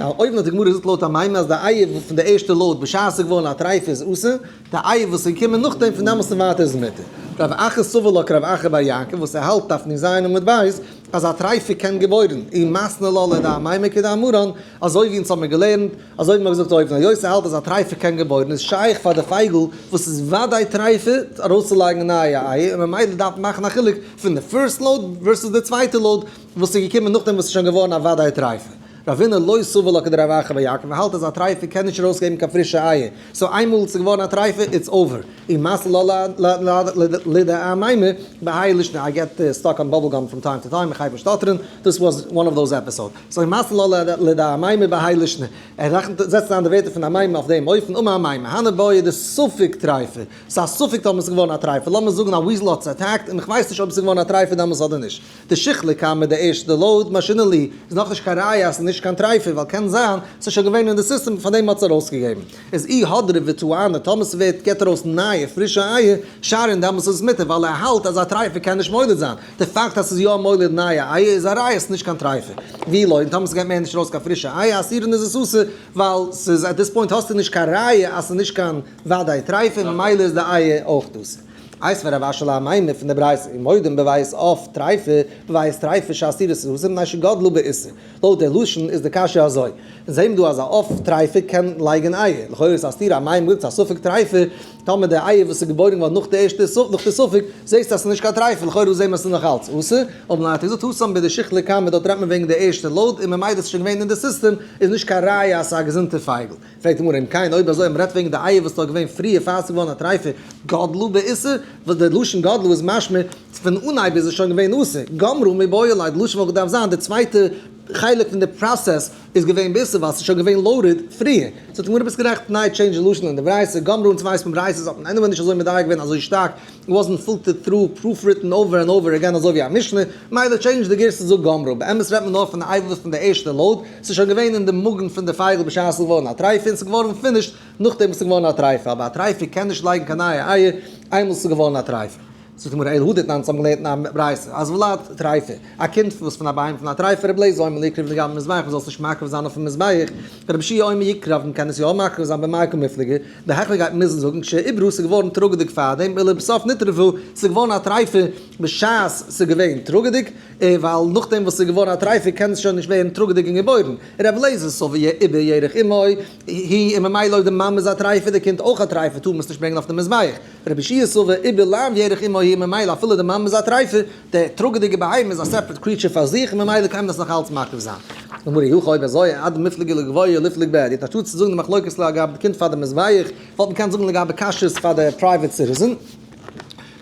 נאר אויבן האט די גמרא געזאגט לויט אמימר אז די איי פון די ערשטע load בשעת ס'איז געווארן א טריפה איז אסור, די איי וואס איז געקומען נאכדעם פון דעמאלטס און ווייטער איז מותר. רב אחא סבר לה כרב אחא בר יעקב וואס ער האלט דף נ"ז עמוד ב' אז א טריפה קען געבוירן, ומתני לה לדאמימר כדאמרן, אזוי ווי אונז האמיר געלערנט, אזוי ווי מ'האט געזאגט אויבן, היות ער האלט אז א טריפה קען געבוירן איז שייך פאר די פייגל וואס איז וודאי טריפה ארויסצולייגן נייע אייער און ממילא דארף מען מאכן א חילוק פון די first load versus די צווייטע load וואס איז געקומען נאכדעם וואס איז שוין געווארן א וודאי טריפה. רבינא לא סבר לה כדרב אחא בר יעקב ער האלט אז א טריפה קען נישט ארויסגעבן קיין פרישע אייער, so איינמאל ס'איז געווארן א טריפה it's over. ומתני לה לדאמימר בהאי לישנא I get stuck on bubble gum from time to time איך הייב אן שטאטערן, this was one of those episode. So ומתני לה לדאמימר בהאי לישנא ער רעכנט זעצט איין די ווערטער פון אמימר אויף דעם אופן אמר אמימר הני בעי דספק טריפה ס'איז א ספק טאמער ס'איז געווארן א טריפה לאמיר זאגן א weasel האט עס attacked און כ'ווייס נישט אויב ס'איז געווארן א טריפה דעמאלס אדער נישט. דשיחלו קמיה די ערשטע load משהינן להו איז נאכנישט קיין ראיה אז ס'איז נישט קיין טרייפה ווייל קען זיין ס'איז שוין געווען אין די סיסטעם פאר דעם האט עס ארויסגעגעבן. איז אי הדרא וטענא טאמער ס'ווערט געט ארויס נייע פרישע אייער שריא דעמאלס איז עס מותר ווייל ער האלט אז א טרייפה קען נישט מוליד זיין. די פאקט אז ס'איז יא מוליד נייע אייער איז א ראיה ס'איז נישט קיין טרייפה. ואי לא און טאמער ס'געט מער נישט ארויס קיין פרישע אייער אסירין איז עס אסור ווייל ס'איז at this point האסטו נישט קיין ראיה אז ס'איז נישט קיין וודאי טרייפה ממילא איז די אייער אויך אסור. איתיביה רב אשי לאמימר פון די ברייתא ומודים בביצה עוף טריפה בביצה טריפה שאסורה איז אסור מפני שגדלה באיסור. לויט דער לשון איז די קשיא אזוי, אונז זעהן דא אז א עוף טריפה קען לייגן אייער, לכאורה איז א סתירה אמימר זאגט ס'איז א ספק טריפה, טאמער די אייער וואס איז געבוירן געווארן נאך די ערשטע נאך די ספק, זעהסטו אז ס'איז נישט קיין טריפה, לכאורה זעהן מיר אז ס'איז נאך אלץ אסור, אבער מען האט געזאגט התם בדשיחלו קמיה דארט רעדט מען וועגן די ערשטע load און ממילא איז שוין געווען אין די סיסטעם איז נישט קיין ראיה אז ס'איז א געזונטע פייגל. פרעגט די גמרא אם כן אויב אזוי מ'רעדט וועגן די אייער וואס איז דאך געווען פריער פאר ס'איז געווארן א טרייפה גדלו באיסור, וואס די לשון גדלו איז משמע פון אנהייב איז עס שוין געווען אסור, גמרו מיבעי ליה די לשון וואלט געדארפט זיין די צווייטע חלק פון די process איז געווען באיסור ווייל ס'איז שוין געווען loaded פריער. זאגט די גמרא ביסט גערעכט ניי change די לשון אין די ברייתא, גמרו אונז ווייסט מען ברייתות האט מען anyway נישט אזוי מדייק געווען אזוי שטארק, it wasn't filtered through, proof written over and over again אזוי ווי א משנה, מילא change די גירסא זאג גמרו, באמת רעדט מען נאר פון די אייוועלט פון די ערשטע load, ס'איז שוין געווען אין די מאגן פון די פייגל בשעת ס'איז געווארן א טרייפה און ס'איז געווארן finished נאכדעם וואס ס'איז געווארן א טרייפה, אבער א טרייפה קען נישט לייגן קיין נייע אייער איינמאל ס'איז געווארן א טרייפה. זאגט די גמרא אלא הא דתנן אונז האבן געלערנט אין א ברייתא אז ולד טרייפה, א קינד וואס פון א בהמה פון א טרייפה רבי אליעזר אומר לא יקריב לגבי מזבח מ'זאל עס נישט מקריב זיין אויפן מזבח, רבי יהושע אומר יקרב מ'קען עס יא מקריב זיין במאי קמיפלגי, בהכרח גייט מוזן זאגן כשעיברו ס'איז געווארן טראגעדיג פארדעם ולבסוף נטרפו ס'איז געווארן א טרייפה בשעת ס'איז געווען טראגעדיג, ווייל נאכדעם וואס ס'איז געווארן א טרייפה קען עס שוין נישט ווערן טראגעדיג און געבוירן. ר' אליעזר סבר עובר ירך אמו הוא און ממילא אויב די מאמע איז א טרייפה איז די קינד אויך א טרייפה טאר מען עס נישט ברענגען אויף די מזבח. רבי יהושע סבר עובר לאו ירך אמו הוא ממילא אפילו די מאמע איז א טרייפה, די טראגעדיגע בהמה איז א separate creature פאר זיך און ממילא קען מען עס נאך אלץ מקריב זיין. גמרא אי הכי אויב אזוי אדמיפלגי לגבוה ליפלוג בהדיוט אנשטאט צו זאגן די מחלוקת לגבי די קינד פאר די מזבח וואלט מען געקענט זאגן לגבי כשרות פאר די private citizen.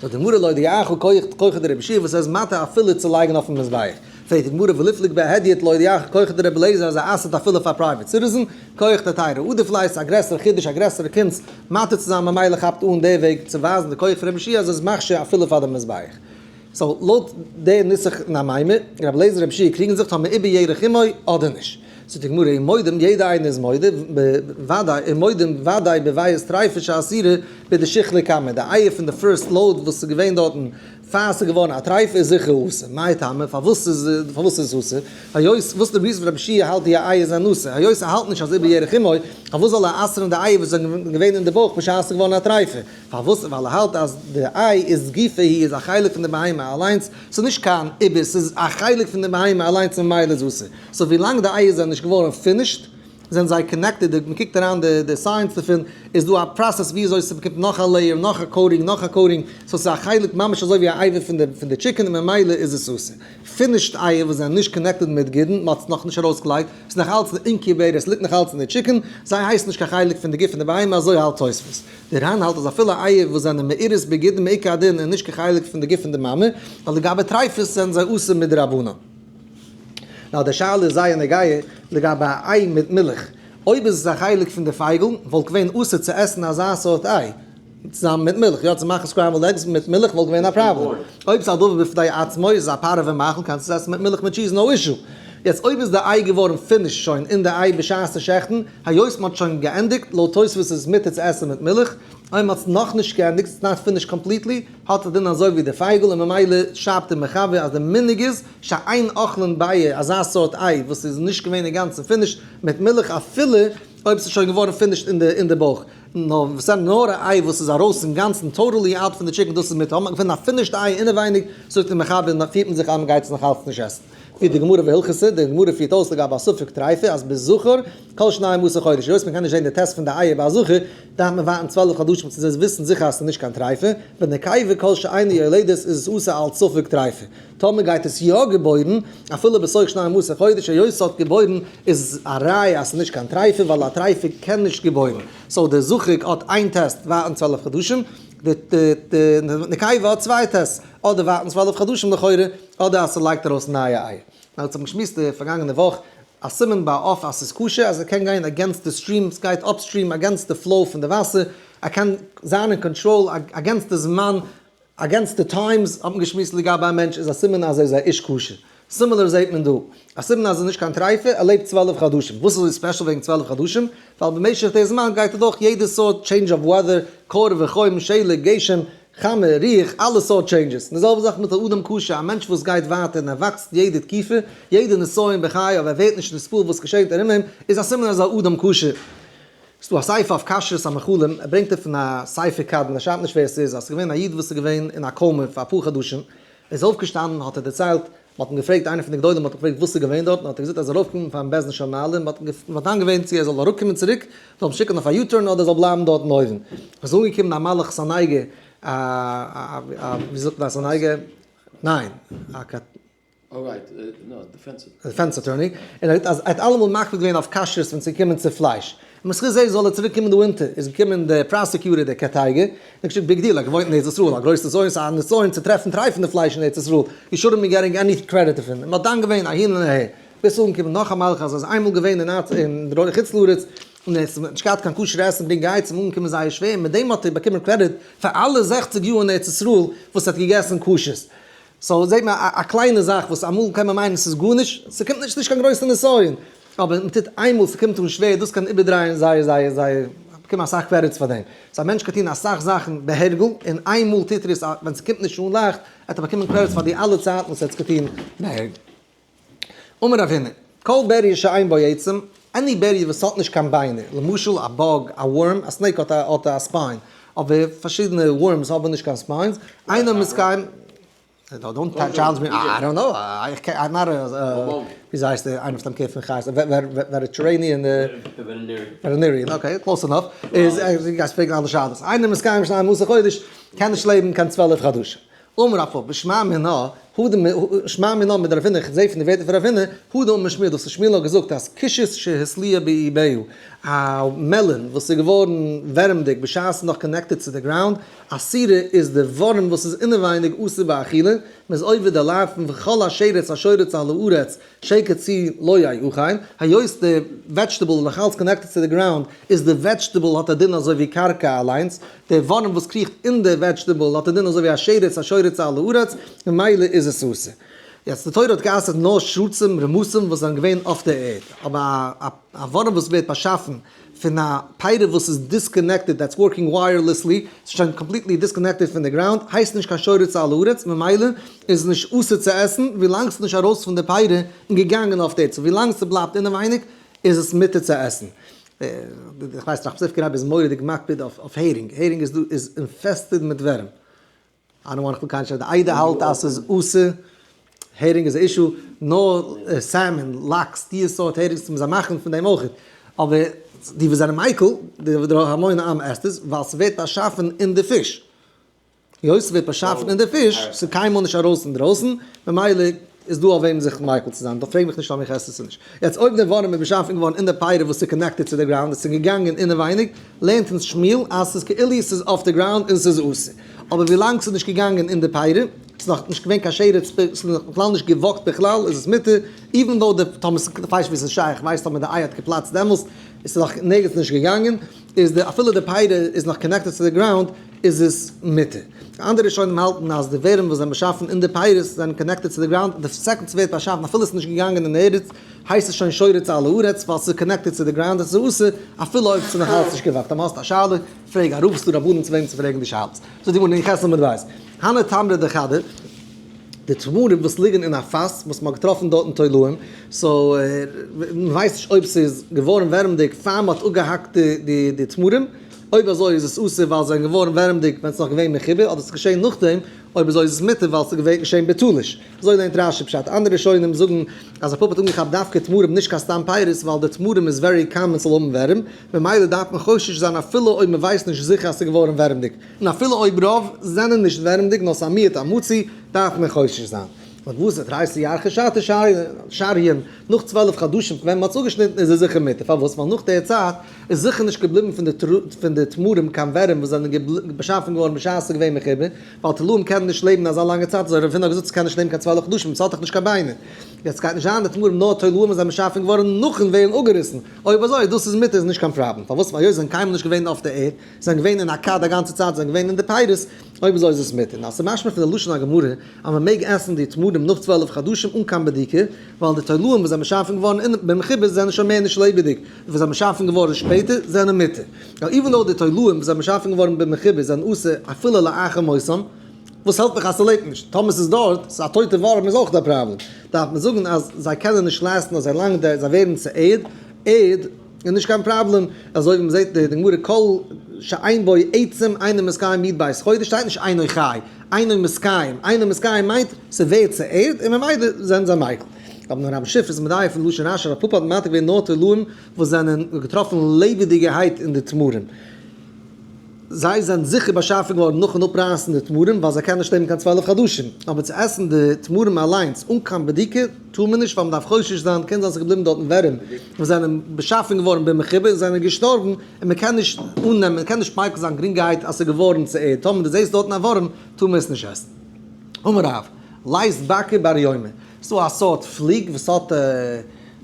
זאגט די גמרא להודיעך כחו דרבי יהושע וואס ער איז מתיר אפילו צו לייגן אויפן מזבח. פרעגט די גמרא וליפלוג בהדיוט להודיעך כחו דרבי אליעזר אז ער אסר'ט אפילו פאר private citizen, כח דהיתרא עדיף ליה איז א גרעסערע חידוש א גרעסערע קונץ מתיר צו זיין ממילא כאפט אן די וועג צו ווייזן די כח פון רבי יהושע אז ער איז מכשיר אפילו פאר די מזבח. so לויט די נוסח אין אמימר, רבי אליעזר רבי יהושע קריגן זיך טאמער עובר ירך אמו אדער נישט. זאגט די גמרא ומודים יעדע איינער איז מודה בוודאי ומודים וודאי בביצה טריפה שאסורה בדשיחלו קמיה די אייער פון די first load וואס איז געווען דארטן פאר ס'איז געווארן א טרייפה איז זיכער אסור, מאי טעמא פארוואס איז פארוואס איז עס אסור? היות וואס די reason פון רבי יהושע האלט די אייער זענען אסור היות ער האלט נישט אז עובר ירך אמו פארוואס זאל ער אסר'ן די אייער וואס זענען געווען אין די בויך בשעת ס'איז געווארן א טרייפה? פארוואס? ווייל ער האלט אז די איי איז גופא היא איז א חלק פון די בהמה אליינס, ס'איז נישט קיין עובר ס'איז א חלק פון די בהמה אליינס ממילא איז אסור. so ווילאנג די אייער זענען נישט געווארן finished זענען זיי connected, די מ'קוקט אריין די די science דערפון, איז דא א process ווי אזוי ס'באקומט נאך א layer, נאך א coating, נאך א coating, so ס'איז א חלק ממש אזוי ווי א אבר פון די פון די chicken און ממילא איז עס אסור. finished אייער וואס זענען נישט connected מיט גידין, מ'האט עס נאכנישט ארויסגעלייגט, ס'איז נאך אלץ אין incubator, ס'ליגט נאך אלץ אין די chicken, זיי הייסן נישט קיין חלק פון די גוף פון די בהמה, אזוי האלט תוספות. די ר"ן האלט אז אפילו אייער וואס זענען מעוררות בגידין מעיקר הדין איז נישט קיין חלק פון די גוף פון די מאמע, ווייל לגבי טריפות זענען זיי אסור מדרבנן. נאר די שאלה איז זייער נוגע לגבי א איי מיט מילך, אויב איז עס א חלק פון די פייגל וואלט געווען אסור צו עסן אזא סארט איי צוזאמען מיט מילך, יא צו מאכן scrambled eggs מיט מילך וואלט געווען א פראבלעם, אויב ס'איז א דבר בפני עצמו איז עס א פארעווע מאכל קענסטו עס עסן מיט מילך מיט cheese no issue. יעצט אויב איז די איי געווארן finished שוין אין די איי בשעת'ן שעכטן, היות מ'האט שוין געענדיגט, לויט תוספות איז עס מותר צו עסן מיט מילך, אויב מ'האט עס נאכנישט געענדיגט, it's not finished completely, האט א דין אזוי ווי די פייגל און ממילא שרייבט דער מחבר אז די מנהג איז שאין אוכלין ביעא אזא סארט איי וואס איז נישט געווען אינגאנצן finished מיט מילך אפילו אויב ס'איז שוין געווארן finished אין די בויך נאר וואס נאר א איי וואס איז ארויס אינגאנצן totally out פון די chicken דאס איז מותר האט מען געפונען א finished איי אינעווייניג זאגט דער מחבר פירט מען זיך אז מ'גייט עס נאך אלץ נישט עסן. פירט די גמרא והלכתא, די גמרא פירט אויס לגבי א ספק טריפה אז בזכר כל שנים עשר חודש, היות מען קען נישט זען די טעסט פון די אייער ביי א זכר, דארף מען ווארטן 12 חדשים צו זיי וויסן זיכער אז ס'איז נישט קיין טריפה, בנקבה כל שאינה יולדת איז עס אסור אלץ ספק טריפה. טאמער גייט עס יא געבוירן, אפילו בתוך שנים עשר חודש, היות ס'האט געבוירן איז עס א ראיה אז ס'איז נישט קיין טריפה, ווייל א טריפה קען נישט געבוירן. so די זכר האט איין טעסט ווארטן 12 חדשים, די נקבה האט צוויי tests, אדער ווארטן 12 חדשים לכאורה, אדער אז ס'לייגט ארויס נייע אייער. נאר אונז האבן געשמועסט די פארגאנגענע וואך, א סימן ביי עוף אז ס'איז כשר אז ער קען גיין against די stream, ס'גייט upstream against די flow פון די וואסער, ער קען זיין אין control against די זמן, against די times, האט מען געשמועסט לגבי א מענטש איז א סימן אז ער איז א איש כשר. similar זעהט מען דא, א סימן אז ער איז נישט קיין טרייפה, ער לעבט 12 חדשים. וואס איז אזוי special וועגן 12 חדשים? ווייל במשך די זמן גייט ער דורך יעדע סארט change of weather, קור וחום, שלג, גשם, חמה, רוח, אלע סארט changes. און די זעלבע זאך מיט א אדם כשר, א מענטש וואס גייט ווייטער און ער וואקסט יעדע תקופה, יעדע נסיון בחייו, ער ווערט נישט נתפעל וואס געשעט ארום אים, איז א סימן אז ער איז א אדם כשר. ס'איז דא א ספר אויף כשרות המאכלים, ער ברענגט ער פון א ספר קדמון, ער שרייבט נישט ווער עס איז, אז ס'איז געווען א איד וואס איז געווען אין א coma פאר אפאר חדשים, ער איז אויפגעשטאנען האט ער דערציילט, מ'האט אים געפרעגט, איינער פון די גדולים האט אים געפרעגט וואס איז געווען דארטן, האט ער געזאגט אז ער איז ארויפגעקומען פארן בית דין של מעלה, און מ'האט דן געווען צו ער זאל אראפקומען צוריק, זאל אים שיקן אויף א U-turn אדער ער זאל בלייבן דארטן אויבן. עס איז אנגעקומען א מלאך סניגור, א א ווי זאגט מען א סניגור? ניין, א קא. defense attorney, און ער האט אז ער האט אלעמאל מקפיד געווען אויף כשרות ווען ס'איז געקומען צו פלייש. בזכות זה זאל ער צוריק קומען דא אונטער, איז געקומען דער prosecutor דער קטיגור, און געשריגן big deal, ער האט געוואוינט אין ארץ ישראל, א גרויסע נסיון, ס'איז א נסיון צו טרעפן טרייפענע פלייש אין ארץ ישראל, you shouldn't be getting any credit דערפון, און מ'האט דן געווען אהין און אהער, ביז ס'איז אנגעקומען נאך א מלאך אז ער איז איינמאל געווען אין אין חוץ לארץ, און ער האט נישט געהאט קיין כשר'ע עסן ברענג גייט ס'איז אים אנגעקומען זייער שווער, מיט דעם האט ער באקומען קרעדיט פאר אלע 60 יאר אין ארץ ישראל וואס ער האט געגעסן כשר'ס. so זעט מען א קליינע זאך וואס אמאל קען מען מיינען ס'איז גארנישט, ס'קומט נישט נישט קיין גרויסע נסיון, אבער מען טוט איינמאל ס'קומט אן שווער דאס קען איבערדרייען זייער זייער זייער, באקומען אסאך credits פאר דעם. so א מענטש קען טון אסאך זאכן בהרגל, און איינמאל טוט ער עס ווען ס'קומט נישט אן לייכט, וועט ער באקומען credits פאר די אלע צייטן וואס ער האט עס געטון בהרגל. אמר רב הונא, כל בריה שאין בו עצם, any בריה וואס האט נישט קיין ביינער, למשל א bug, א worm, א snake האט א spine, אבער פארשידענע worms האבן נישט קיין spines, אינו מתקיים, don't challenge me, I don't know, I'm not a, וויאזוי הייסט דער איינער פון דעם קער פון חיות, veterinarian, veterinarian, okay, close enough, איז, גייסט פרעגן אלע שאלות, אינו מתקיים שנים עשר חודש, קען נישט לעבן קיין 12 חדשים. אמר רב פפא, שמע מינה, הא דמ, שמע מינה מדרב הונא, איך זעה פון די ווערטער פון רב הונא, הא דאמר שמואל, דאס איז שמואל האט געזאגט אז כושית שהתליעה באיבה, א melon וואס איז געווארן ווערעמדיג בשעת ס'איז נאך connected צו די ground, אסורה איז די ווארעם וואס איז אינעווייניג אסור באכילה, מ'איז עובר די לאו פון וכל השרץ השורץ על הארץ, שקץ הוא לא יאכל, היות די vegetable איז נאכאלץ connected צו די ground, איז די vegetable האט א דין אזוי ווי קרקע אליינס, די ווארעם וואס קריכט אין די vegetable האט א דין אזוי ווי א שרץ השורץ על הארץ, ממילא איז עס אסור. יעצט די תורה האט גע'אסר'ט נאר שרצים רמסים וואס זענען געווען אויף די ערד, אבער א ווארעם וואס ווערט באשאפן פון א פירא וואס איז disconnected that's working wirelessly, ס'איז שוין completely disconnected פון די ground, הייסט נישט קיין שורץ על הארץ, ממילא איז עס נישט אסור צו עסן ווילאנג ס'איז נישט ארויס פון די פירא און געגאנגען אויף די ערד, so ווילאנג ס'בלייבט אינעווייניג איז עס מותר צו עסן. איך ווייס ראחמיסטריווקער רבי איז מורא'דיג מקפיד אויף הערינג, הערינג איז דא איז infested מיט ווערים. I don't want to קיין די עדה האלט אז ס'איז אסור, הערינג איז א issue, נאר salmon, לאקס, די סארט הערינגס מ'זאל מאכן פון דעם אויך. אבער די וואס זענען מיקל, די המון עם עסט עס, ווייל ס'ווערט באשאפן אין די פיש. היות ס'ווערט באשאפן אין די פיש, ס'איז קיינמאל נישט ארויס אינדרויסן, ממילא איז דא אויף וועם זיך מיקל צו זיין, דאך פרעג מיך נישט אויב איך עס עס נישט. יעצט אויב די ווארעם איז באשאפן געווארן אין די פירות וואס איז connected צו די ground, עס איז געגאנגען אינעווייניג, לערנט אונז שמואל אז ס'איז כאילו ס'איז אויף די ground און ס'איז אסור. אבער ווילאנג ס'איז נישט געגאנגען אין די פירות, ס'איז נאך נישט געווען קיין שרץ, ס'איז נאך בכלל נישט גע walk ט בכלל, איז עס מותר, even though די, טאמער ס'איז, כ'ווייס נישט ווי ס'איז שייך, כ'ווייס טאמער די איי האט געפלאצט דעמאלסט, איז ס'איז נאך נערגעץ נישט געגאנגען, איז די אפילו די פירות איז נאך connected צו די ground, איז עס מותר. אנדערע ראשונים האלטן אז די ווערים וואס זענען באשאפן אין די פירות זענען connected צו די ground, די second ס'ווערט באשאפן אפילו ס'איז נישט געגאנגען אין ארץ, הייסט עס שוין שורץ על הארץ ווייל ס'איז connected צו די ground, עס איז אסור אפילו אויב ס'איז נאך אלץ נישט געוואקט. אז האסט א שאלה, פרעג א רב, ס'דא רבנים צו וועם צו פרעגן די שאלות. זאגט די גמרא אין ח' עמוד ב', הני תמרי דכדא, די תמרים וואס ליגן אין א פאס וואס מ'האט געטראפן דארטן תולעים, so מ'ווייסט נישט אויב ס'איז געווארן ווערעמדיג פאר מ'האט אפגעהאקט די תמרים, אויב אזוי איז עס אסור ווייל זיי זענען געווארן ווערעמדיג ווען ס'איז נאך געווען מחובר, אדער ס'איז געשען נאכדעם, אויב אזוי איז עס מותר ווייל ס'איז געווען געשען בתלוש. אזוי לערנט רש"י פשט. אנדערע ראשונים זאגן אז רב פפא האט אנגעכאפט דווקא תמרים נישט קיין סתם פירות ווייל די תמרים איז very common ס'זאל האבן ווערים, ממילא דארף מען חושש זיין אפילו אויב מ'ווייסט נישט זיכער אז ס'איז געווארן ווערעמדיג, און אפילו אויב רוב זענען נישט ווערעמדיג נאר ס'איז א מיעוט המצוי דארף מען חושש זיין. און וואס איז תריסר ירחי שתא שריין, נאך 12 חדשים פון ווען מ'האט עס אפגעשניטן איז עס זיכער מותר, פארוואס? ווייל נאך די צייט איז זיכער נישט געבליבן פון די תמרים קיין ווערים וואס זענען באשאפן געווארן בשעת ס'איז געווען מחובר, ווייל תולעים קענען נישט לעבן אזא לאנגע צייט, אזוי רב הונא האט געזאגט ס'קען נישט לעבן קיין 12 חדשים, ס'האט דאך נישט קיין ביינער. יעצט גייט נישט זיין די תמרים נאר תולעים וואס זענען באשאפן געווארן נאכן ווערן אפגעריסן, אויב אזוי דאס איז מותר איז נישט קיין פראבלעם, פארוואס? ווייל היות זיי זענען קיינמאל נישט געווען אויף די ערד, זיי זענען געווען אין א כד א גאנצע צייט, זיי זענען געווען אין די פירות, אויב אזוי איז עס מותר. נאר ס'איז משמע פון די לשון הגמרא אז מען מעג עסן די תמרים נאך 12 חדשים אן קיין בדיקה, ווייל די תולעים וואס זענען באשאפן געווארן אין במחובר זענען שוין מער נישט לעבעדיג, די וואס זענען באשאפן געווארן שפעטער זענען מותר. ווייל even though די תולעים וואס זענען באשאפן געווארן במחובר זענען אסור אפילו לאחר מותם, וואס העלפט מיך אז ס'לעבט נישט? טאמער ס'איז דארט, ס'איז א טויטע ווארעם איז אויך א פראבלעם. דארף מען זאגן אז זיי קענען נישט last ן אזוי לאנג, זיי ווערן צו ערד, ערד איז נישט קיין פראבלעם, אזוי ווי מ'זעט די גמרא כל שאין בו עצם אינו מתקיים י"ב חודש שטייט נישט אינו חי, אינו מתקיים, אינו מתקיים מיינט ס'ווערט צו ערד און ממילא זענען זיי מיקל. אבער נאר רב שיף איז מדייק פון לשון רש"י רב פפא האט מעתיק געווען נאר תולעים וואס זענען געטראפן לעבעדיגערהייט אין די תמרים. זיי זענען זיכער באשאפן געווארן נאכן אפרייסן די תמרים ווייל זיי קענען נישט לעבן קיין 12 חדשים, אבער צו עסן די תמרים אליינס אן קיין בדיקה טאר מען נישט ווייל מען דארף חושש זיין, קען זיין ס'איז געבליבן דארטן ווערים וואס זענען באשאפן געווארן במחובר און זענען געשטארבן און מען קען נישט אננעמען, מען קען נישט מיקל זיין גרינגערהייט אז ס'איז געווארן צו ערד, טאמער דו זעסט דארטן א ווארעם טאר מען עס נישט עסן. אמר רב, לית בקא בר יומא, ס'איז דא א סארט פליג וואס האט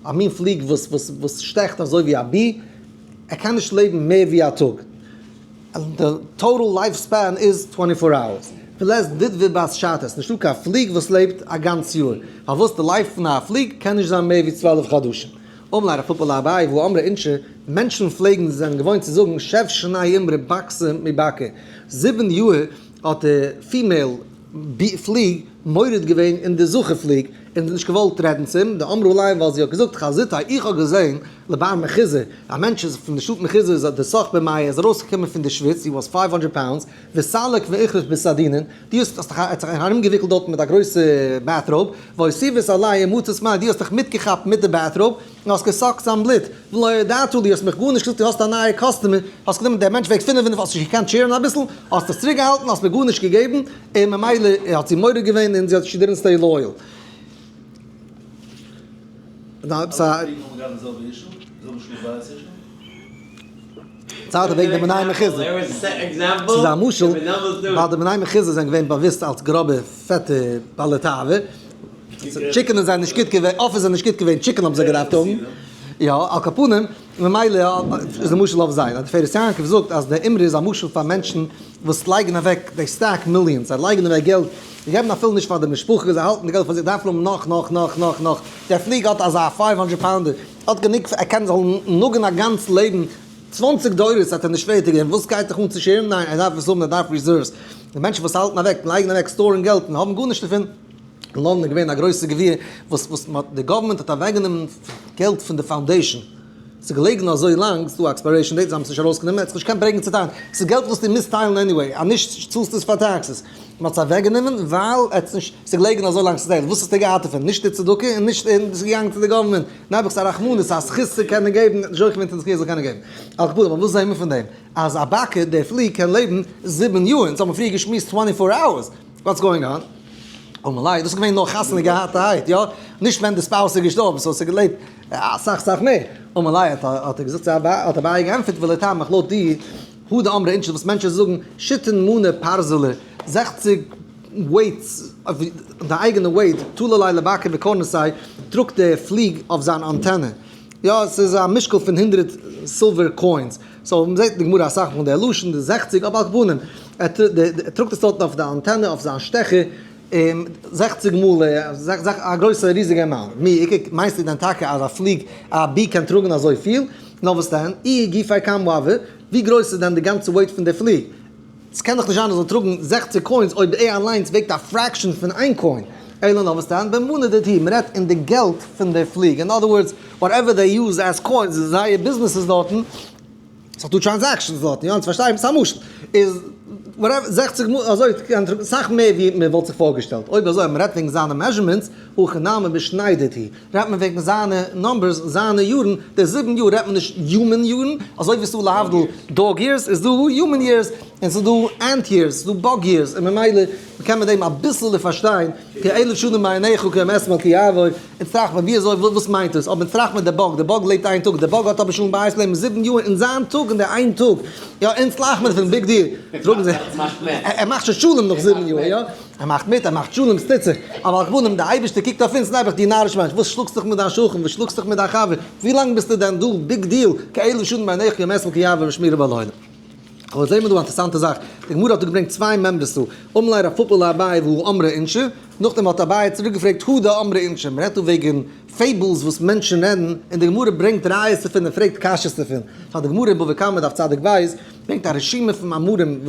א מין פליג וואס שטעכט אזוי ווי א בי, ער קען נישט לעבן מער ווי א טאג, די total life span איז 24 hours, ולית דודא בת שתא, ס'נישטא קיין פליג וואס לעבט א גאנץ יאר, פארוואס די life פון א פליג קען נישט זיין מער ווי 12 חדשים. אמר ליה רב פפא לאביי והא אמרי אינשי, מענטשן פלעגן זענען געוואוינט צו זאגן שב שני אימרי בקתא מבקא, זיבן יאר האט די female פליג מורד געווען אין די זכר פליג און נישט געוואלט רעדן צו אים, דאמרה ליה ווייל זי האט געזאגט חזיתיה איך האב געזען לבר מחוזא, א מענטש איז פון די שטאט מחוזא איז דסח במיא איז ארויסגעקומען פון די שוויץ, he was 500 pounds, וסליק ואכריך בסדינין, דו האסט האסט דיך האט זיך ארומגעוויקלט דארטן מיט א גרויסע bathrobe, ואותיבת עליה ומצית מיא, דו האסט דיך מיטגעכאפט מיט די bathrobe, און האסט גע suck ט זיין בלוט, ולא ידעת לי, האסט מיך גארנישט געזאגט דו האסט א נייע customer, האסט גענומען דער מענטש וועגט 500 האסט נישט געקענט share ן אביסל, האסט עס צוריקגעהאלטן, האסט מיר גארנישט געגעבן, און ממילא האט זי מורד געווען און זי האט she didn't stay loyal. צייט וועגן די בני מחוזא. ס'איז א משל, ווייל די בני מחוזא זענען געווען באוואוסט אלס גראבע פעטע בעלי תאווה. chicken איז זיי נישט גוט געווען, עוף איז זיי נישט גוט געווען, chicken האבן זיי געדארפט האבן. יא, על כל פנים, ממילא איז די משל אויף זיי. די תפארת יעקב זאגט אז די אמרי איז א משל פאר מענטשן וואס לייגן אוועק, they stack millions, זיי לייגן אוועק געלט, זיי געבן אפילו נישט פאר די משפחה, זיי האלטן די געלט פאר זיך, דארפן האבן נאך, נאך, נאך, נאך, נאך. דער פליג האט אזא 500 pounder, האט גענוג, ער קען זאל נאגן א גאנץ לעבן, 20 דורות האט ער נישט פערטיג געווען, וואס גייט דיך אן צו share ן? ניין, ער דארף עס האבן, ער דארף reserves. די מענטשן וואס האלטן אוועק, לייגן אוועק, store ן געלט און האבן גארנישט דערפון. אין לאנדאן איז געווען א גרויסע גביר וואס וואס מ'האט די גאווערמענט האט אוועקגענומען געלט פון די foundation. ס'איז געלעגן אזוי לאנג, ס'איז דא א expiration date, זיי האבן עס נישט ארויסגענומען, ער האט זיך נישט געקענט ברענגען צו טיילן, ס'איז געלט וואס דו מוזט טיילן anyway, אז נישט צאלסטו עס פאר taxes. מ'האט עס אוועקגענומען ווייל ער האט עס נישט, ס'איז געלעגן אזוי לאנג ס'איז וואס האסטו געהאט דערפון? נישט די צדקה און נישט און ס'איז געגאנגען צו די government, נעבעך ס'איז א רחמנות, ס'איז א זכות צו קענען געבן, נישט זוכה געווען צו די זכי' זאל קענען געבן. על כל פנים, אבער וואס זעהן מיר פון דעם? אז א בקר, דער פליג קען לעבן 7 יאר, אונז האבן פריער געשמועסט 24 hours, what's going on? אמר ליה, דאס איז געווען נאר חתונה געהאטערהייט, יא? נישט ווען די spouse איז געשטארבן, so ס'איז געלעבט אסאך סאך מער. אמר ליה, האט ער געזאגט צו אביי, האט אביי געענטפערט ולטעמיך לויט דיר, הא דאמרי אינשי וואס מענטשן זאגן, שיתין מני פרזלא, 60 weights, די אייגענע weight, תלא ליה לבקר בקורנסי, טראגט די פליג אויף זיין אנטענע. יא, ס'איז א משקל פון 100 silver coins. so מ'זעט אין די גמרא אסאך פון די לשון, די 60, אבער על כל פנים, ער טראגט עס דארטן אויף די אנטענע, אויף זיין שטעכער, און 60 מאל, א גרויסע ריזיגע amount. מי איכא, מיינסטו דען טאקע אז א פליג, א bee קען טראגן אזוי פיל? נאר וואס דען? איהי גופיה כמה הוי, ווי גרויס איז דען די גאנצע weight פון די פליג? ס'קען דאך נישט זיין אז זאל טראגן 60 coins אויב ער אליינס וועגט א fraction פון איין coin. אלא נאר וואס דען? במאני דידהו, מ'רעדט אין די געלט פון די פליג. In other words, whatever they use as coins איז זייער ביזנעס איז דארטן, ס'איז דא transactions דארטן, יא, אונז פארשטייען, ס'איז א משל, איז whatever, 60 מאל, אזוי קען טראגן סאך מער ווי מען וואלט זיך פארגעשטעלט. אויב אזוי, מ'רעדט וועגן זיינע measurements, הכא נמי בשני דידהו, רעדט מען וועגן זיינע numbers, זיינע יארן, די 7 יאר רעדט מען נישט human יארן, אזוי ווי ס'איז דא להבדיל dog years, איז דא human years, און ס'איז דא ant years, ס'איז דא bug years, און ממילא קען מען דעם אביסל פארשטיין, כי אלף שנים בעיניך כיום אתמול כי יעבור, אונז טראכט מען ווי אזוי, וואס מיינט דאס, אבער אונז טראכט מען די bug, די bug לעבט איין טאג, די bug האט אבער שוין בית לעבן 7 יאר אין זיין טאג, אין די איין טאג, יא, אונז לאכט מען פון big deal, טראגן זיי, ער מאכט שוין שלום נאך 7 יאר, יא, ער מאכט מיט, ער מאכט שלום, ס'טוט זיך, אבער על כל פנים, די אייבערשטער קוקט אויף אונז, נעבעך דו נאריש מענטש, וואס שלאגסט דיך מיט דיין שכן, וואס שלאגסט דיך מיט דיין חבר, ווי לאנג ביסטו דען דא, big deal, כאלף שנים בעיניך כיום אתמול כי יעבור ושמירה בלילה. אבער זעהן מיר דא א אינטערעסאנטע זאך, די גמרא האט דא געברענגט צוויי מימרות דא, אמר ליה רב פפא לאביי והא אמרי אינשי, נאכדעם האט אביי צוריק געפרעגט הא דאמרי אינשי, מען רעדט דא וועגן fables וואס מענטשן רעדן, און די גמרא ברענגט ראיות דערפון און פרעגט קשיות דערפון, סא די גמרא אין בבא קמא דף צדיק בית ברענגט א רשימה פון מאמרים,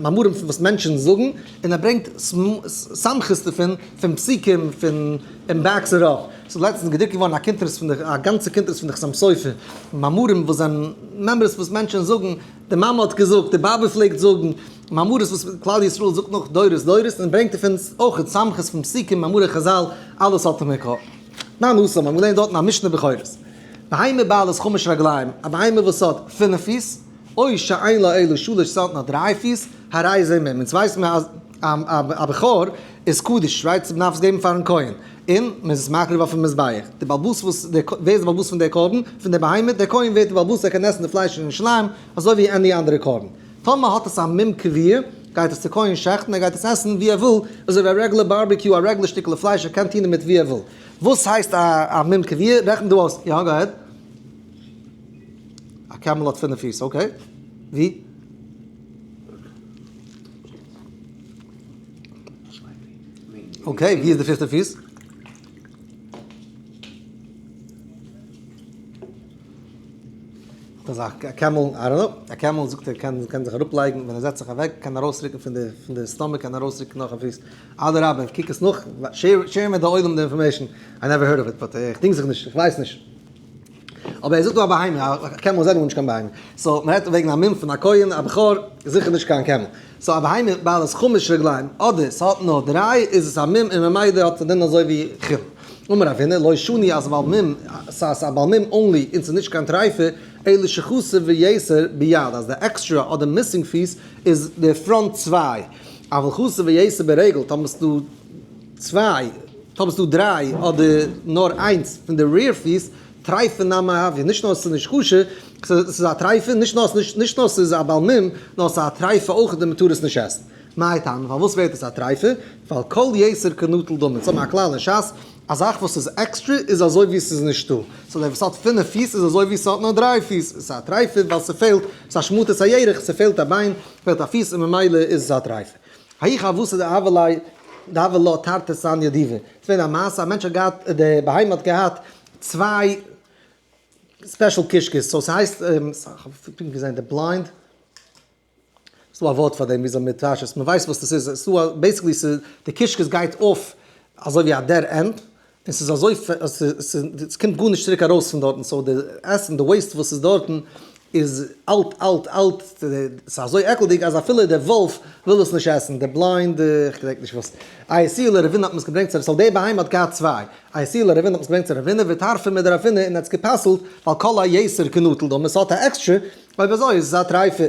מאמרים פון וואס מענטשן זאגן, און ער ברענגט סמכות דערפון, פון פסוקים, פון און backs it up. ס'איז לעצטנס געדרוקט געווארן א קונטרס פון די, א גאנצע קונטרס פון די חתם סופר, מאמרים וואס זענען מימרות וואס מענטשן זאגן, די מאמע האט געזאגט, די באבע פלעגט זאגן, מאמרות וואס כלל ישראל זאגט נאך דורות דורות, און ברענגט דערפון אויך סמכות פון פסוקים, מאמרי חזל, אלעס האט ער מקור. ניין אסור, מ'האט געלערנט דארטן א משנה בכורות. בהמה בעלת חמש רגליים, א בהמה וואס האט פינף פיס, או שאין לה אלא שלש ס'האט נאר דריי פיס, הרי זה מום. אונז ווייסן מיר אז א בכור איז קדוש, right? מ'דארף עס געבן פארן כהן. און מ'איז עס מקריב אויפן מזבח. די בעל הבית וואס, ווער איז די בעל הבית פון די קרבן? פון די בהמה, דער כהן ווערט די בעל הבית, ער קען עסן די פלייש אין ירושלים, אזוי ווי any אנדערע קרבן. טאמער האט עס א מום קבוע, גייט עס צו כהן שעכטן, ער גייט עס עסן ווי ער וויל, אזוי ווי א רעגולער barbecue, א רעגולער שטיקעלע פלייש, ער קען טון דערמיט ווי ער וויל. וואס הייסט א מום קבוע? רעכן דא אויס. יא, go ahead. א camel האט פינף פיס, okay. ווי? okay, ווי איז די פיפטע פיס? דאס א camel, I don't know, א camel זאגט ער קען קען זיך אראפלייגן ווען ער זעצט זיך אוועק קען ארויסרוקן פון די פון די stomach קען ארויסרוקן נאך א פיס, אדרבה קוק עס נאך, share מיט די עולם די information, I never heard of it but איך דינג זיך נישט, איך ווייס נישט. אבער ער זאגט דא א בהמה, א camel איז נישט קיין בהמה. so מען רעדט וועגן א מום פון א כהן, א בכור, זיכער נישט קיין camel. so א בהמה בעלת חמש רגליים, אדער ס'האט נאר דריי, איז עס א מום און ממילא האט עס א דין אזוי ווי חולין. אמר רב הונא, לא שנו אז בעל מום, ס'איז א בעל מום only און ס'איז נישט קיין טריפה, אלא שחסר ויתר ביד, אז די עקסטרא אדער missing פיס איז די front צוויי, אבל חסר ויתר ברגל, טאמער ס'דא צוויי, טאמער ס'דא דריי אדער נאר איינס פון די rear פיס, טריפה נמי הויא, נישט נאר ס'איז נישט כשר, ס'איז א טריפה, נישט נאר נישט נאר ס'איז א בעל מום, נאר ס'איז א טריפה אויך און מ'טאר עס נישט עסן. מאי טעמא, פארוואס ווערט עס א טריפה? ווייל כל יתר כנטול דמי, אונז האבן א כלל אין שס, א זאך וואס איז עקסטרע איז אזוי ווי ס'איז נישטא, so דער וואס האט פינף פיס איז אזוי ווי ס'האט נאר דריי פיס, ס'איז א טריפה ווייל ס'פעלט, ס'איז א שמוטת הירך, ס'פעלט א ביין, פעלט א פיס און ממילא איז עס א טריפה. ההיא כוותא דהוה ליה דהוה לה תרתי סניא דיבי, ס'איז געווען א מעשה, א מענטש האט געהאט, די בהמה האט געהאט צוויי special קישקעס, so ס'הייסט, כ'האב פונקט געזען די blind, ס'דא א ווארט פאר דעם וויאזוי מ'טייטשט עס, מ'ווייסט וואס דאס איז, ס'דא א, basically ס'איז, די קישקעס גייט אויף אזוי ווי א dead end. און ס'איז אזוי ס'קומט גארנישט צוריק ארויס פון דארטן, so די עסן, די waste וואס איז דארטן איז אלט אלט אלט, ס'איז אזוי עקלדיג אז אפילו די וואלף וויל עס נישט עסן, די blind, איך געדענק נישט וואס, אייתוהו לרבינא האט מען עס געברענגט צו, so די בהמה האט געהאט צוויי, אייתוהו לרבינא האט מען עס געברענגט צו רבינא וטרפא מדרבינא און ער האט עס גע'פסל'ט ווייל כל היתר כנטול דמי, ס'האט א עקסטרע, אויב אזוי איז עס א טרייפה.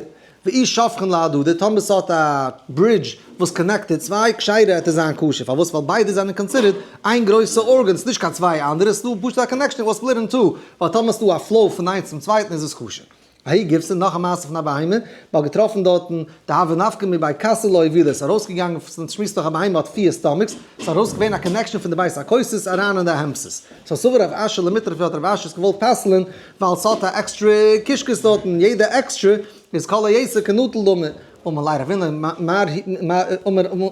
ואי שפכין להדדי, טאמער ס'האט א bridge וואס connect די צוויי, כשרה עט עס זיין כשר, פארוואס? ווייל ביידע זענען considered איין גרויסע organ, ס'נישט קיין צוויי אנדערע, ס'דא פשוט א connection וואס split in two, ווייל טאמער ס'דא א flow פון איינס צום צווייטן איז עס כשר. ההיא גיבסא, נאך א מעשה פון א בהמה, מ'האט געטראפן דארטן דהוה נפקא מבי כסא לאובילה, ס'איז ארויסגעגאנגען, שמועסט דאך א בהמה האט פיר stomachs, ס'איז ארויס געווען א connection פון די בית הכוסות אריין אין די המסות. so סבר רב אשי למיטרפה האט רב אשי עס געוואלט פסל'ען ווייל ס'האט א עקסטרע קישקעס דארטן, יעדע עקסטרע איז כל היתר כנטול דמי. אמר ליה רבינא מר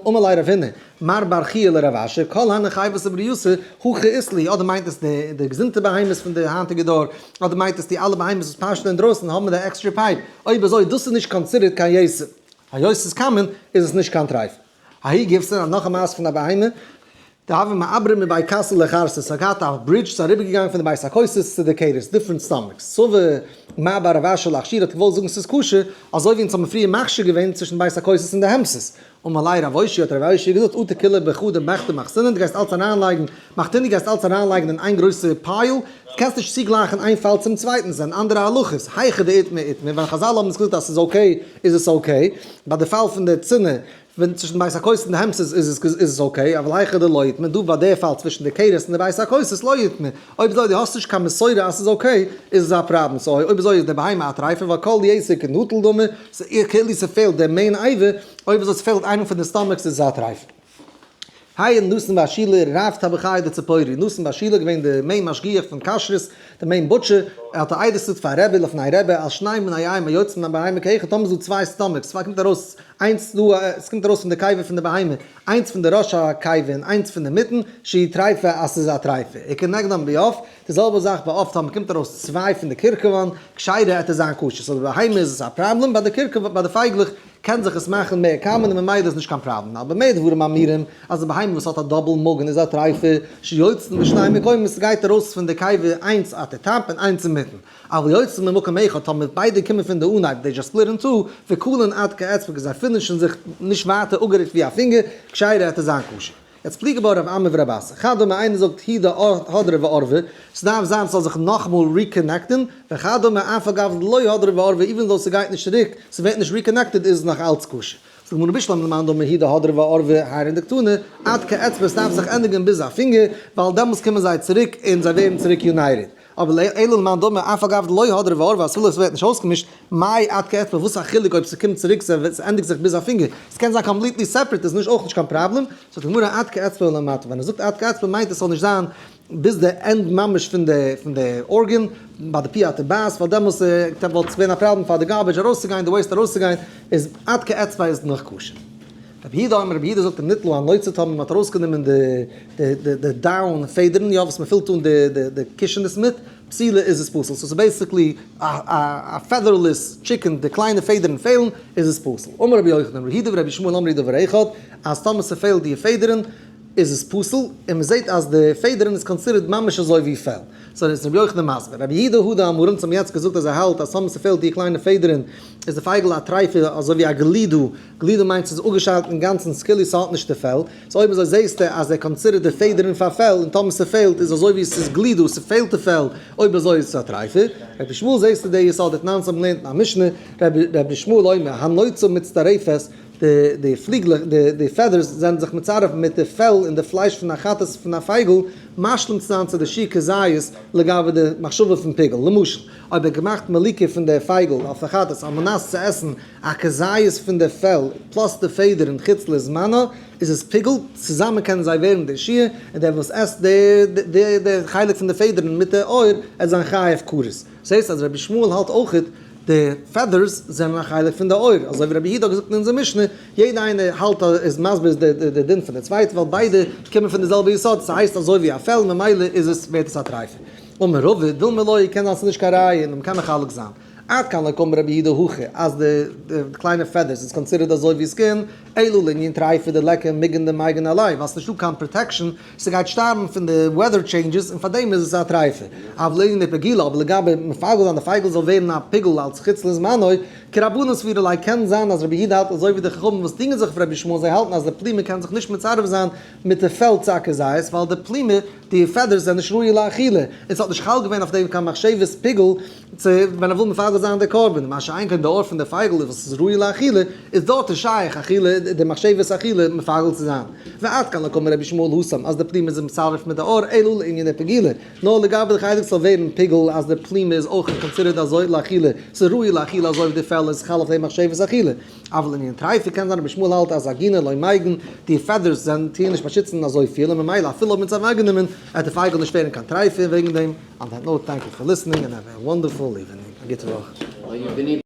אמר ליה רבינא מר בר חייא לרב אשי כל הני חייבי בריותא הכי אית להו, אדער מיינט עס די די געזונטע בהמות פון די היינטיגע דור, אדער מיינט עס די אלע בהמות וואס פאשען אינדרויסן האבן די עקסטרע pipe, אויב אזוי דאס איז נישט considered קיין יתר, היות ס'איז common איז עס נישט קיין טרייף. ההיא גיבסא, נאך א מעשה פון א בהמה, דהוה מעברא מבי כסא לכרסא, ס'האט געהאט א bridge, ס'איז אריבערגעגאנגען פון די בית הכוסות צו די כרס, different stomachs, סבר מר בר רב אשי להכשירה האט געוואלט זאגן ס'איז כשר, אזוי ווי אונז האבן פריער מכשיר געווען צווישן בית הכוסות און די המסות. אמר ליה רב אושעיא האט רב אושעיא געזאגט אטו כולהו בחדא מחתא מחתינן, דו גייסט אלץ אריינלייגן, מחתינן דו גייסט אלץ אריינלייגן אין איין גרויסע pile, דו קענסט נישט צוגלייכן איין פאל צום צווייטן, ס'זענען אנדערע הלכות, היכא דאיטמי איטמי, ווען חזל האבן עס געזאגט אז ס'איז okay איז עס okay, ביי די פאל פון די צינור ווען צווישן בית הכוסות און די המסות איז עס איז עס okay, אבל היכא דלא איטמי, דא ביי די פאל צווישן די כרס און די בית הכוסות לא איטמי, אויב אזוי דו האסט נישט קיין מסורה אז ס'איז okay, איז עס א פראבלעם, so אויב אזוי איז די בהמה א טרייפה ווייל כל יתר כנטול דמי, ס'איז כאילו ס'פעלט די main אבר, אויב אזוי ס'פעלט איינעם פון די stomachs איז עס א טרייפה. היה נתן בר שילא רב טבחיא דציפורי, נתן בר שילא געווען די main משגיח פון כשרות, די main butcher, ער האט א עדות געזאגט פאר רבי לפני רבי על שני מנעיים היוצאים מן הבהמה כאחד, טאמער איז דא צוויי stomachs, צוויי קומט ארויס איינס דא, עס קומט ארויס פון די קיבה פון די בהמה, איינס פון די ראש הקיבה און איינס פון די מיטן, שהיא טריפה אז ס'איז א טריפה. וכנגדם בעוף, די זעלבע זאך ביי עוף טאמער קומט ארויס צוויי פון די קרקבן, כשרה עט עס זיין כשר, so די בהמה איז עס א פראבלעם, ביי די קרקבן ביי די פייגלעך קען זיך עס מאכן מער common און ממילא איז נישט קיין פראבלעם, אבל במה דברים אמורים אז די בהמה וואס האט א double מאגן איז א טריפה, שיוצאין משני מקומות, ס'גייט ארויס פון די קיבה איינס at the top און איינס אינמיטן. אבל יוצאין ממקום אחד, טאמער ביידע קומען פון די אנהייב, they just split in two, וכלין עד כאצבע, זיי finish ן זיך נישט ווייטער אפגערוקט ווי א פינגער, כשרה עט עס זיין כשר. יעצט פליגי בה רב אמי ורב אסי. חד אמר איינער זאגט הוא דהדרא וערבא, ס'דארף זיין ס'זאל זיך נאכאמאל reconnect ן, וחד אמר אף על גב דלא הדרא וערבא even though ס'גייט נישט צוריק, ס'ווערט נישט reconnected איז עס נאך אלץ כשר. זאגט די גמרא בשלמא למאן דאמר הוא דהדרא וערבא היינו דקתני, עד כאצבע ס'דארף זיך ענדיגן ביז א פינגער, ווייל דעמאלס קומען זיי צוריק און זיי ווערן צוריק united. אבער אלא למאן דאמר אף על גב דלא הדרא וערבא אפילו עס ווערט נישט אויסגעמישט, מאי עד כאצבע וואס א חילוק אויב ס'קומט צוריק ס'ענדיגט זיך ביז א פינגער, ס'קען זיין completely separate איז נישט אויך נישט קיין פראבלעם, זאגט די גמרא עד כאצבע ולמטה, ווען ער זאגט עד כאצבע מיינט עס זאל נישט זיין ביז די end ממש פון די פון די organ ביי די פי הטבעת ווייל דעמאלס וואלט עס געווען א פראבלעם פאר די garbage ארויסצוגיין די waste ארויסצוגיין איז עד כאצבע איז נאך כשר. רבי יהודה אומר רבי יהודה זאגט אם ניטלו הנוצה טאמער מ'האט ארויסגענומען די די די down פעדערן יא וואס מ'פילט אן די די די קישענעס מיט פסולה איז עס פסול so ס'איז basically א א featherless chicken די קליינע פעדערן פעלן איז עס פסול אמר רבי יוחנן רבי יהודה ורבי ישמעאל אמרו דבר אחד אז טאמער ס'פעלט די פעדערן איז עס פסול און מ'זעט אז די פעדערן איז considered ממש אזוי ווי פעל so איז רבי יוחנן מסביר רבי יהודה הא דאמר אונז האבן יעצט געזאגט אז ער האלט אז טאמער ס'פעלט די קליינע פעדערן איז די פייגל א טרייפה אזוי ווי א גלידה גלידה מיינט ס'איז אפגעשיילט אינגאנצן סקילי ס'האט נישט די פעל, so אויב אזוי זעהסטו אז ער consider ט די פעדערן פאר פעל און טאמער ס'פעלט איז אזוי ווי ס'איז גלידה ס'פעלט די פעל אויב אזוי איז עס א טרייפה. רבי ישמעאל זעהסטו די יסוד דתנן אונז האבן געלערנט אין א משנה רבי ישמעאל אומר הנוצה מצטרפת די די פליגלעך די די feathers זענען זיך מצרף מיט די פעל און די פלייש פון א חטאת פון א פייגל משלים צו זיין צו די שיעור כזית לגבי די מחשבה פון פיגול למשל אויב ער האט געמאכט מליקה פון די פייגל אויף די חטאת על מנת צו עסן א כזית פון די פעל plus די פעדערן חוץ לזמנה איז עס פיגול, צוזאמען קענען זיי ווערן די שיעור, און דער וואס עסט די די די חלק פון די פעדערן מיט די עור עט זיין חייב כרת. זעסט אז רבי ישמעאל האלט אויכעט די feathers זענען א חלק פון די עור, אזוי ווי רבי יהודה האט געזאגט אין אונזער משנה, יעדע איינער האלט איז מסביר די די דין פון די צווייטע ווייל ביידע קומען פון די זעלבע יסוד, ס'הייסט אזוי ווי א פעל ממילא איז עס ווערט עס א טרייפה. אמר רבא, דילמא לא, קען זיין ס'איז נישט קיין ראיה און מ'קען מחלק זיין. עד כאן לא קאמר רבי יהודה הכא אז די קליינע feathers איז considered אזוי ווי skin, אלא לענין טריפה דליכא מיגן דמייגן עליה, ווייל ס'נישטא קיין protection, ס'גייט שטארבן פון די weather changes און פארדעם איז עס א טריפה. אבל לענין פיגולא, אבער לגבי מפגל זיין די פייגל זאל ווערן א פיגול אלץ חוץ לזמנו, כרבנן סבירא ליה קען זיין אז רבי יהודה האלט אזוי ווי די חכמים וואס דינגען זיך אויף רבי ישמעאל זיי האלטן אז די פלימע קען זיך נישט מצרף זיין מיט די פעל צו א כזית ווייל די פלימע די feathers זענען נישט ראוי לאכילה און ס'האט נישט חל געווען אויף דעם קיין מחשבת פיגול צו ווען ער וויל מפגל זיין די קרבן, מה שאין כן די עור פון די פייגל וואס איז ראוי לאכילה, איז דארט איז שייך אכילה, די מחשבת אכילה מפגל צו זיין. ועד כאן לא קאמר רבי ישמעאל התם אז די פלימה איז מצרף מיט די עור אלא לענין פיגולא, נאר לגבי די חלק ס'זאל ווערן פיגול אז די פלימה איז אויך considered אזוי לאכילה, ס'איז ראוי לאכילה אזוי ווי די פעל איז חל אויף דעם מחשבת אכילה. אבל לענין טריפה קען זיין רבי ישמעאל האלט אז אגינא לא מייגן, די feathers זענען טוען נישט באשיצן אזויפיל און ממילא אפילו אויב מ'האט זיי אוועקגענומען וועט די פייגל נישט ווערן קיין טריפה וועגן דעם. On that note, thank you for listening and have a wonderful evening. א גוטע וואך.